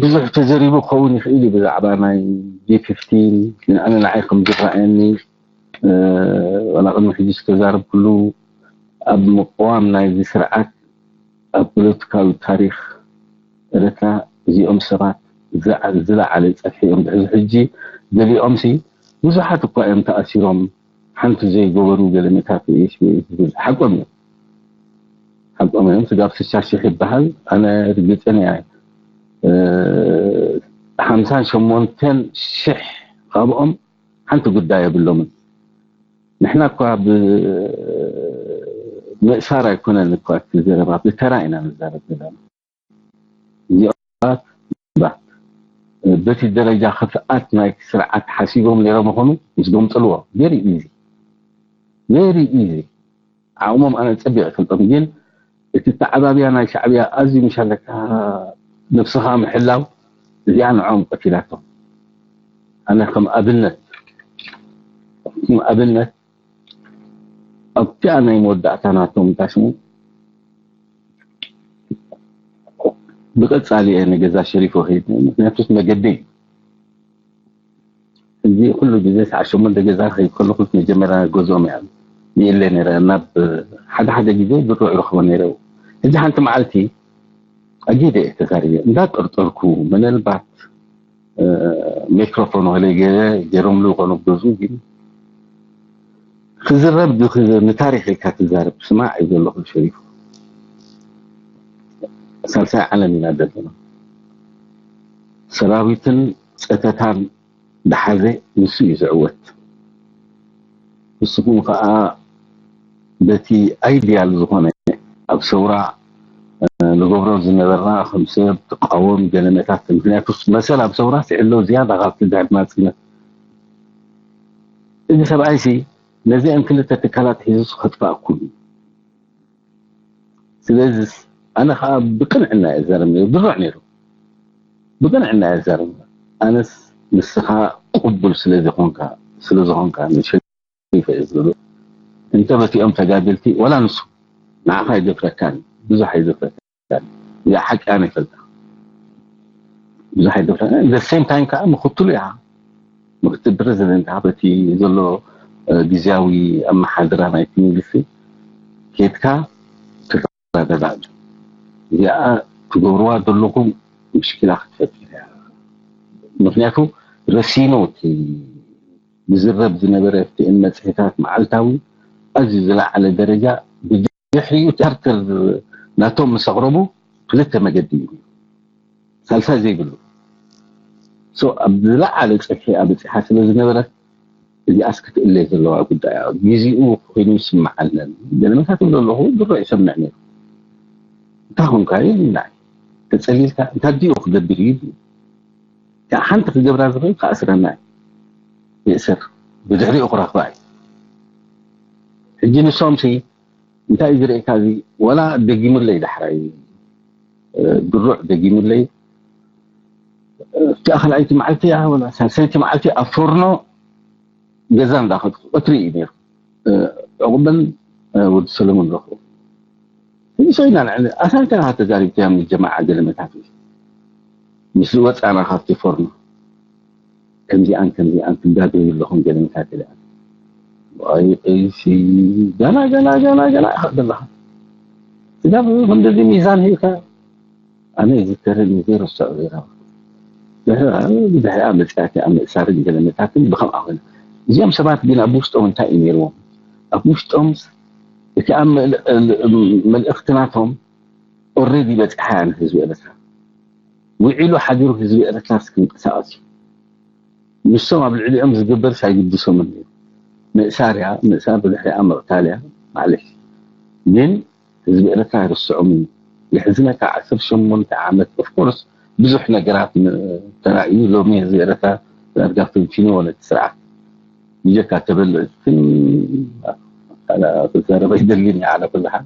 ብዙሕ ተዘሪቡ ክኸውን ይኽእል እዩ ብዛዕባ ናይ ጂ ፊፍቲን ኣነ ንዓይ ከም ዝረኣየኒ ዋላ ቅድሚ ሕጂ ዝተዛረብኩሉ ኣብ ምቅዋም ናይዚ ስርዓት ኣብ ፖለቲካዊ ታሪኽ ኤርትራ እዚኦም ሰባት ዝለዓለ ፀፍሒ እዮም ዝሕዙ ሕጂ ገሊኦም ሲ ብዙሓት እኳ እዮም ተኣሲሮም ሓንቲ ዘይገበሩ ገለመታት ስስ ዝብል ሓቆም እዮም ሓቆም እዮም ስጋብ ስሳ ሽሕ ይበሃል ኣነ ርግፅን እያ ሓምሳን ሸሞንተን ሽሕ ካብኦም ሓንቲ ጉዳይ የብሎምን ንሕና እኳ ብምእሳር ኣይኮነን እኳ እቲ ዘረባ ብተራ ኢና ንዛረብ ዘለና እዚኦም በቲ ደረጃ ክፍኣት ናይ ስርዓት ሓሲቦም ነይሮም ይኾኑ ምስ ጎምፀልዎ very easy very easy ዓቕሞም ኣነ ፀቢቕ ይፈልጦም ግን እቲ ተዓባብያ ናይ ሻዕብያ ኣዝዩ ምሻለካ ነብስኻ ምሕላው እዚኣ ንዕኦም ቀቲላቶም ኣነ ከም ኣብነት ከም ኣብነት ኣብቲኣ ናይ መወዳእታ ናቶም እንታይ ሽሙ ብቀጻሊ እየ ንገዛ ሸሪፎ ከይድ ምክንያቱስ መገደይ ሕጂ ኩሉ ግዜ ሰዓት ሸሞንተ ገዛ ከይድ ከለኹ መጀመርያ ገዝኦም እያ ይእለ ነረ ናብ ሓደ ሓደ ግዜ ብርዕ ረኽቦ ነረ ሕጂ ሓንቲ መዓልቲ ኣጊደ እየ ተዛሪበ እንዳጠርጠርኩ ምናልባት ሜክሮፎን ወለ ገለ ገይሮምሉ ይኾኑ ብዙ ግን ክዝረብ ንታሪክ ኢልካ ትዛረብ ስማዕ እዩ ዘለኹ ሸሪፉ ሳልሳይ ዓለም ኢና ዘለና ሰራዊትን ፀተታን ዝሓዘ ንሱ እዩ ዝዕወት ንስኹም ከዓ በቲ ኣይድያል ዝኾነ ኣብ ሰውራ ንገብሮ ዝነበርና ከም ሰብ ትቃወም ገለመታት ምክንያቱ መሰል ኣብ ሰውራ ስዕሎ ዝያዳ ካብ ትድሕር ናፅነት እዚ ሰብኣይ ሲ ነዚአን ክልተ ትካላት ሒዙ ከጥፋእ ኩሉ ስለዚ ኣነ ከዓ ብቅንዕና እየ ዘረብ ነይሩ ድሩዕ ነይሩ ብቅንዕና እየ ዘረብ ኣነስ ንስኻ ቅቡል ስለዝኾንካ ስለዝኾንካ ተሪፈ እየ ዝብል። እንተ በቲኦም ተጋደልቲ፣ ወላ ንሱ ንዓኻ ኣይደፍረካን፣ ብዙሕ ኣይደፍረካን። እዚኣ ሓቂ ኣነ ይፈልጣ። ብዙሕ ኣይደፍረካን። The same time ከዓ ምኽትሉ ኢኻ። ምክትል ፕረዚደንት ኢኻ። በቲ ዘሎ፣ እ፣ ግዝያዊ ኣመሓድራ ናይቲ መንግስቲ ኬድካ ትረዳዳእ። እዚኣ ትገብርዋ ዘለኹም ምሽኪላ ክትፈጥር እያ። ምክንያቱ ረሲኖ እቲ ዝዝረብ ዝነበረ ኤፍቲኤን መጽሔታት መዓልታዊ ኣዝዩ ዝለዓለ ደረጃ ብድሕሪኡ ቻርተር ናቶም ምስ ኣቕረቡ ክልተ መገዲ እዩ። ሳልሳይ ዘይብሉ። So ኣብ ዝለዓለ ጽፍሒ ኣብጺሓ ስለ ዝነበረት እዚኣስ ክትእለ ዘለዋ ጉዳይ እያ። ግዜኡ ኮይኑ ይስምዓለን። ገለመታት ይብሉ ኣለኹ፣ ድሮ ይሰምዕ ነይሩ። እንታይ ኾንካ ይብልና። ተጸሊልካ እንታይ ድዩ ክገብር እዩ? ሓንቲ ክገብራ ዝኽእል ክኣስረና እዩ። ይእሰር። ብድሕሪኡ ክረኽባ እዩ። ሕጂ ንሶምሲ እንታይ እዩ ዝርእየካ እዚ? ወላ ደጊሙለይ ዳሕራይ፣ እ፣ ድሩዕ ደጊሙለይ፣ እ፣ ኣብቲ ካልኣይቲ መዓልቲ እያ ወላ ሳልሰይቲ መዓልቲ ኣብ ፎርኖ ገዛ እንዳኸድኩ ቀትሪ እዩ ነይሩ። እ፣ ዕቑበን፣ እ፣ ወዲ ሰለሙን ረኽቡ። ሕጂ ሰው ኢና ንዕሊ ኣሳንተና ተዛሪብትያ ምስ ጀማዓ ገለመታት እዩ። ምስ ዝወጻና ካብቲ ፎርኖ ከምዚኣን ከምዚኣን ትጋገዩ ኣለኹም ገለመታት ኢለ። ኣይ፣ ቀይሲ፣ ገና፣ ገና፣ ገና፣ ገና ኢኻ ዘለኻ። ስጋብ ከምዚ ሚዛን ሂብካ ኣነ ይዝከረኒ ዘይርስዖ ዜና። ድሕሪኣ መፅያት ኣብ ምእሳርን ገለመታትን ብኸምኣ ኮይና። እዚኦም ሰባት ግን ኣብ ውሽጦም እንታይ እዩ ነይርዎም? ኣብ ውሽጦም እቲ ኣብ መልእ-፣ መልእኽቲ ናቶም ኦልሬዲ በፂሓ እያ ንህዝቢ ኤርትራ። ውዒሉ ሓዲሩ ህዝቢ ኤርትራ እስክንቀሳቐስ እዩ። ንሶም ኣብ ልዕሊኦም ዝግበር ሳይግድሶምን እዩ። ምእሳር እያ፣ ምእሳር ብድሕሪኣ ምቕታል እያ። ማዕለሽ። ግን ህዝቢ ኤርትራ ኣይርስዖምን እዩ። የሕዝነካ ዓሰርተ ሸሞንተ ዓመት፣ ኦፍኮርስ፣ ብዙሕ ነገራት ን-፣ ተራእዩ። ሎሚ ህዝቢ ኤርትራ ዳርጋ ፈንፊንዎ ነቲ ስርዓት። ብጀካ ተበልዕትን፣ ክዛረብ ኣይደልን እየ፣ ዓላ ኩሉ ሓል።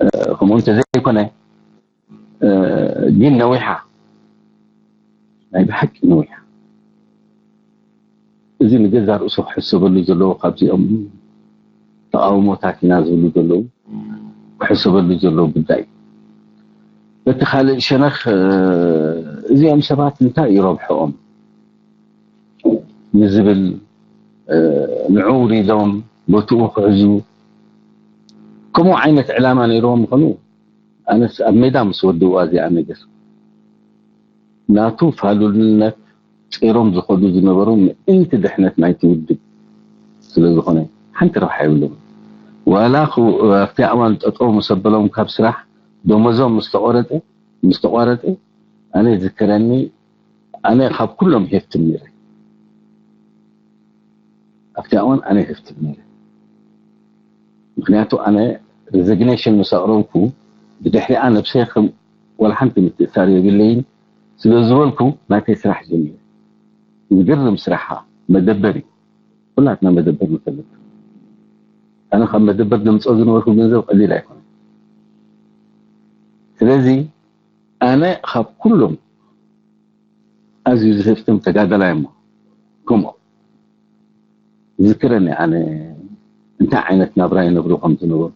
እ፣ ከምኡ እንተዘይኮነ፣ እ፣ ግን ነዊሓ፣ ናይ ብሓቂ ነዊሓ። እዚ ንገዛ ርእሱ ክሕሰበሉ ዘለዎ፣ ካብዚኦም ተቃውሞታት ኢና ዝብሉ ዘለዉ ክሕሰበሉ ዘለዎ ጉዳይ። በቲ ካልእ ሸነኽ፣ እ፣ እዚኦም ሰባት እንታይ እዩ ረብሐኦም ንዝብል፣ እ፣ ንዑ ውሪዶም ቦትኡ ክሕዙ ከምኡ ዓይነት ዕላማ ነይርዎም ምዃኑ ኣነስ ኣብ ሜዳ ምስ ወድእዋ እዚኣ ነገር ናቱ ፋሉልነት ጸይሮም ዝኸዱ ዝነበሩ ምእንቲ ድሕነት ናይቲ ውድብ ስለ ዝኾነ ሓንቲ ረብሓ የብሎም። ዋላ ክው-፣ ኣብቲ እዋን ጠጠው ምስ ኣበሎም ካብ ስራሕ ደሞዞም ምስ ተቆረጠ፣ ምስ ተቋረጠ ኣነ ዝከረኒ ኣነ ካብ ኩሎም ሄፍትም ነይረ። ኣብቲ እዋን ኣነ ሄፍትም ነይረ። ምክንያቱ ኣነ ሬዚግኔሽን ምስ ኣቕረብኩ ብድሕሪኣ ነብሰይ ከም ዋላ ሓንቲ ምትእሳር የብለይን ስለ ዝበልኩ ናተይ ስራሕ ጀሚረ። ዝገርም ስራሓ መደበር እዩ። ኩላትና መደበር ንፈልጥ። ኣነ ካብ መደበር ድምፆ ዝነበርኩ ገንዘብ ቀሊል ኣይኮነ። ስለዚ ኣነ ካብ ኩሎም ኣዝዩ ዝህፍትም ተጋደላይ እሞ ከምኡ ዝዝክረኒ ኣነ እንታይ ዓይነት ናብራ ይነብሩ ከም ዝነበሩ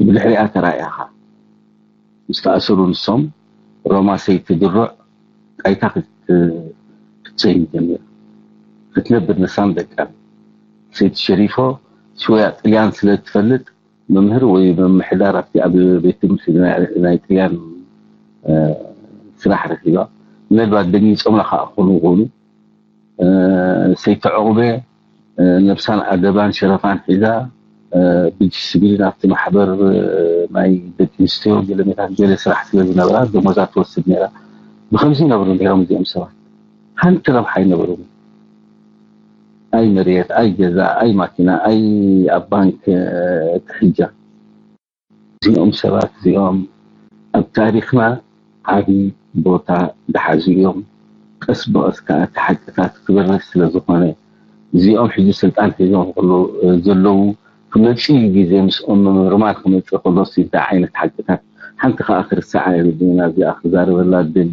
ብድሕሪኣ ተራእያኻ ምስ ተኣሰሩ ንሶም ሮማ ሰይቲ ድሩዕ ጣይታ ክት-፣ ክትሰይም ጀሚራ ክትነብር ንሳን ደቃን ሰይቲ ሸሪፎ ሽወያ ጥልያን ስለ ትፈልጥ መምህር ወይ ምምሕዳር ኣብቲ ኣብ ቤት ትምህርቲ ናይ፣ ናይ ጥልያን፣ እ፣ ስራሕ ረኺባ። ምናልባት ደንጊጾምላ ከኣ ክኾኑ ይኽእሉ። እ፣ ሰይቲ ዑቕበ፣ እ፣ ነብሳን ኣደባን ሸረፋን ሒዛ፣ እ፣ ብጅ ስቢል ናብቲ ማሕበር፣ እ፣ ናይ ደቂ ኣንስትዮ ገለ ሜታት ገለ ስራሕ ስለ ዝነበራ ደሞዛ ትወስድ ነይራ። ብኸምዚ ይነብሩ ነይሮም እዚኦም ሰባት። ሓንቲ ረብሓ ኣይነበሮምን። ኣይ መሬት፣ ኣይ ገዛ፣ ኣይ ማኪና፣ ኣይ ኣብ ባንክ፣ እ፣ ክሕጃ። እዚኦም ሰባት እዚኦም ኣብ ታሪኽና ዓቢ ቦታ ዝሓዙ እዮም። ቀስ ብቐስ ከኣ እቲ ሓቅታት ክበርህ ስለ ዝኾነ፣ እዚኦም ሕጂ ስልጣን ሒዞም ከሎ-፣ ዘለዉ ክመጽእ እዩ ግዜ፣ ምስኦም ምምርማር ክመጽእ ከሎ፣ እንታይ ዓይነት ሓቅታት፣ ሓንቲ ከኣ ክርስዓ የብሉን። ኣብዚኣ ክዛረበላ ዝደሊ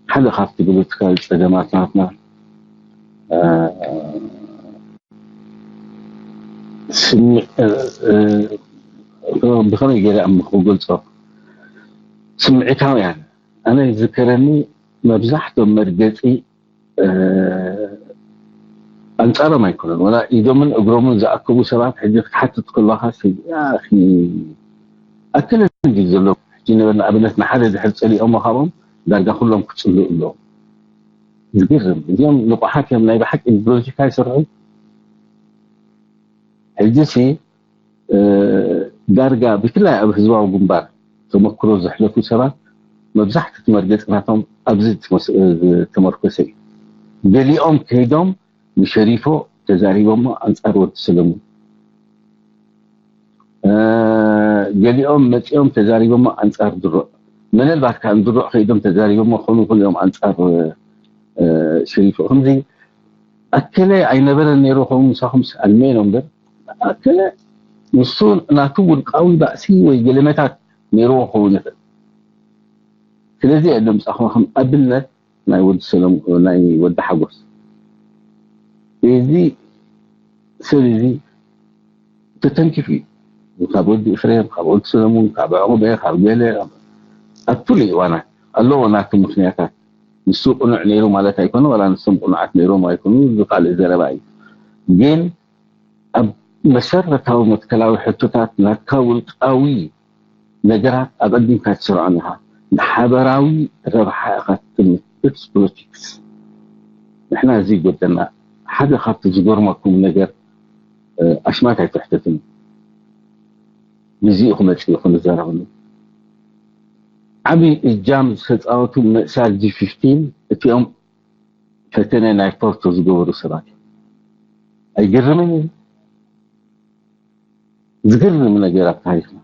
ሓደ ካብቲ ፖለቲካዊ ጸገማት ናትና፣ እ፣ ስምዒ ብኸመይ ገይረ ኣብ ክገልጾ? ስምዒታውያን ኣነ ዝዝከረኒ መብዛሕቶም መርገጺ ኣንጻሮም ኣይኮነን፣ ወላ ኢዶምን እግሮምን ዝኣከቡ ሰባት ሕጂ ክትሓትት ከለኻ ኣክለ እንዲ ዘሎ ሕጂ ነበርና ኣብነት ንሓደ ድሕር ጸሊኦም ካብኦም ዳርጋ ኩሎም ክጽልኡ ኣለዎም። ዝግርም እዚኦም ንቑሓት እዮም፣ ናይ ብሓቂ ብፖለቲካ ይሰርሑ። ሕጂ ሲ ዳርጋ ብፍላይ ኣብ ህዝባዊ ግንባር ተመክሮ ዘሕለፉ ሰባት መብዛሕትኡ መርገፂ ናቶም ኣብዚ ዝተመርኮሰ እዩ። ገሊኦም ከይዶም ንሸሪፎ ተዛሪቦሞ ኣንፃር ወዲ ሰለሙን፣ ገሊኦም መፂኦም ተዛሪቦሞ ኣንፃር ድሩዕ፣ ምናልባት ከዓ ንድሩዕ ከይዶም ተዛሪቦሞ ክኾኑ ይኽእሉ እዮም ኣንፃር ሸሪፎ። ከምዚ ኣከለ ኣይነበረን ነይሩ ኸውን ምሳኹም ስኣልመ ነው እምበር ኣከለ ንሱ ናቱ ውልቃዊ ባእሲ ወይ ገለመታት ነይርዎ ክኸውን ይኽእል። ስለዚ እየ ደምፃኹ ከም ኣብነት ናይ ወዲ ሰለሙ ናይ ወዲ ሓጎስ እዚ ሰብ እዚ ተተንኪፉ እዩ። ካብ ወዲ ኤፍሬም፣ ካብ ወዲ ሰለሙን፣ ካብ ዕቑበ፣ ካብ ገለ ኣብ ፍሉይ እዋናት ኣለዎ ናቱ ምክንያታት። ንሱ ቅኑዕ ነይሩ ማለት ኣይኮነ፣ ዋላ ንሶም ቅኑዓት ነይሮም ኣይኮኑ፣ እዚ ካልእ ዘረባ እዩ። ግን ኣብ መሰረታዊ መትከላዊ ሕቶታት ናትካ ውልቃዊ ነገራት ኣቐዲምካ ትሰርዖም ኢኻ። ንሓበራዊ ረብሓ ኢኻ ትጥምት። ፖለቲክስ ንሕና እዚ ይጎደና። ሓደ ካብቲ ዝገርመኩም ነገር ኣሽማት ኣይትሕተትኒ። ግዜኡ ክመጽእ እዩ ክንዛረበሉ። ዓቢ እጃም ዝተጻወቱ ምእሳር ጂ ፊፍቲን እቲኦም ፈተነ ናይ ፖርቶ ዝገበሩ ሰባት እዮም። ኣይገርምን እዩ? ዝገርም ነገር ኣብ ታሪኽና።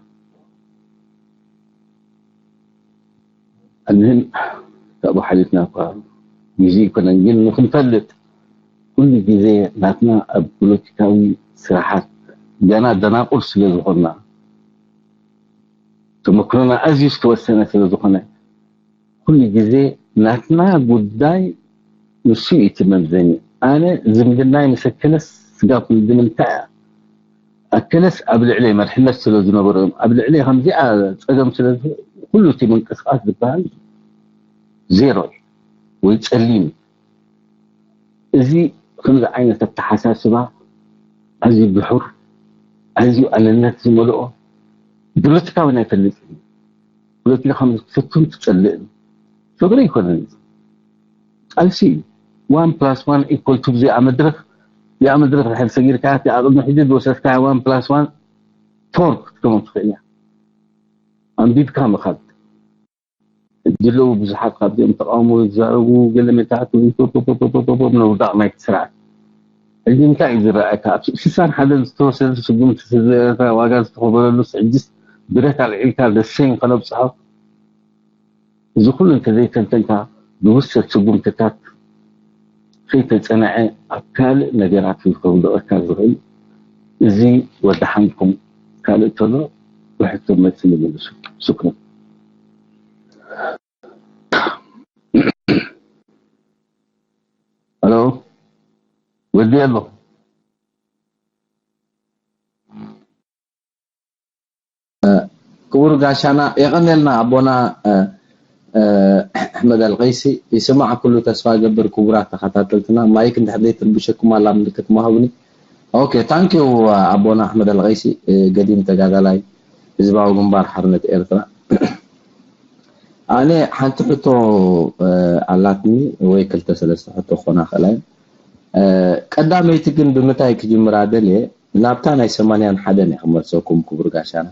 ኣንህን ካብኡ ሓሊፍና እኳ ግዜ ይኮነን፣ ግን ንክንፈልጥ ኩሉ ግዜ ናትና ኣብ ፖለቲካዊ ስራሓት ገና ደናቁር ስለ ዝኾንና ተመክሮና ኣዝዩ ዝተወሰነ ስለ ዝኾነ ኩሉ ግዜ ናትና ጉዳይ ንሱ እዩ እቲ መምዘኒ። ኣነ ዝምድናይ ምስ ኣከለስ ስጋብ ክንዲ ምንታይ እያ? ኣከለስ ኣብ ልዕለይ መርሕነት ስለ ዝነበሩ እዮም። ኣብ ልዕለይ ከምዚኣ ጸገም ስለ ዝ-፣ ኩሉ እቲ ምንቅስቃስ ዝበሃል ዜሮ እዩ ወይ ጸሊም እዩ። እዚ ከምዚ ዓይነት ኣተሓሳስባ ኣዝዩ ድሑር፣ ኣዝዩ ኣነነት ዝመልኦ ፖለቲካዊ ናይ ፈልጥ እዩ። ፖለቲካ ከም ዝፍትን ትጸልእን ፍቅሪ ኣይኮነን። ቃልሲ እዩ። ዋን ፕላስ ዋን ኢኳል ቱ ብዚኣ መድረክ፣ እዚኣ መድረክ ድሕር ሰጊርካ እቲኣ ቅድሚ ሕጂ ዝወሰድካ ዋን ፕላስ ዋን ፎር ክትከውን ትኽእል እያ። ኣንቢብካ ምኻድ። ሕጂ ኣለዉ ብዙሓት ካብዚኦም ተቃውሞ ዝዛረቡ ገለ መታሕቲ ፖፖፖፖፖፖ ምንውዳቕ ናይቲ ስርዓት። ሕጂ እንታይ እዩ ዝረኣየካ? ኣብ ስሳን ሓደን ዝተወሰደ ስጉምቲ ስለ ዝነበረ ዋጋ ዝተኸበረሉ ሕጂስ ብረት ኣልዒልካ ደሰይን ከነብፅሖ? እዚ ኩሉ እንተዘይተንተንካ ብውሰድ ስጉምትታት ከይተፀንዐ ኣብ ካልእ ነገራት እዩ ከውድቐካ ዝኽእል። እዚ ወደሓንኩም ካልእ ተሎ ብሕቶ መፂ ንመልሱ። ስክኑ። ኣሎ ወዲ ኣሎ። ክቡር ጋሻና የቐንየልና ኣቦና ኣሕመድ ኣልቀይሲ። ይስማዕ ኩሉ ተስፋ ገብር። ክቡራት ተኸታተልትና ማይክ እንድሕር ዘይትርብሸኩም ኣላ ምልክት ማህቡኒ። ኦኬ ታንኪዩ ኣቦና ኣሕመድ ኣልቀይሲ፣ ገዲም ተጋዳላይ ህዝባዊ ግንባር ሓርነት ኤርትራ። ኣነ ሓንቲ ሕቶ ኣላትኒ ወይ ክልተ ሰለስተ ሕቶ ክኾና ክእላ እየን። ቀዳመይቲ ግን ብምንታይ ክጅምራ ደልየ፣ ናብታ ናይ ሰማንያን ሓደን እየ ክመልሰኩም ክቡር ጋሻና።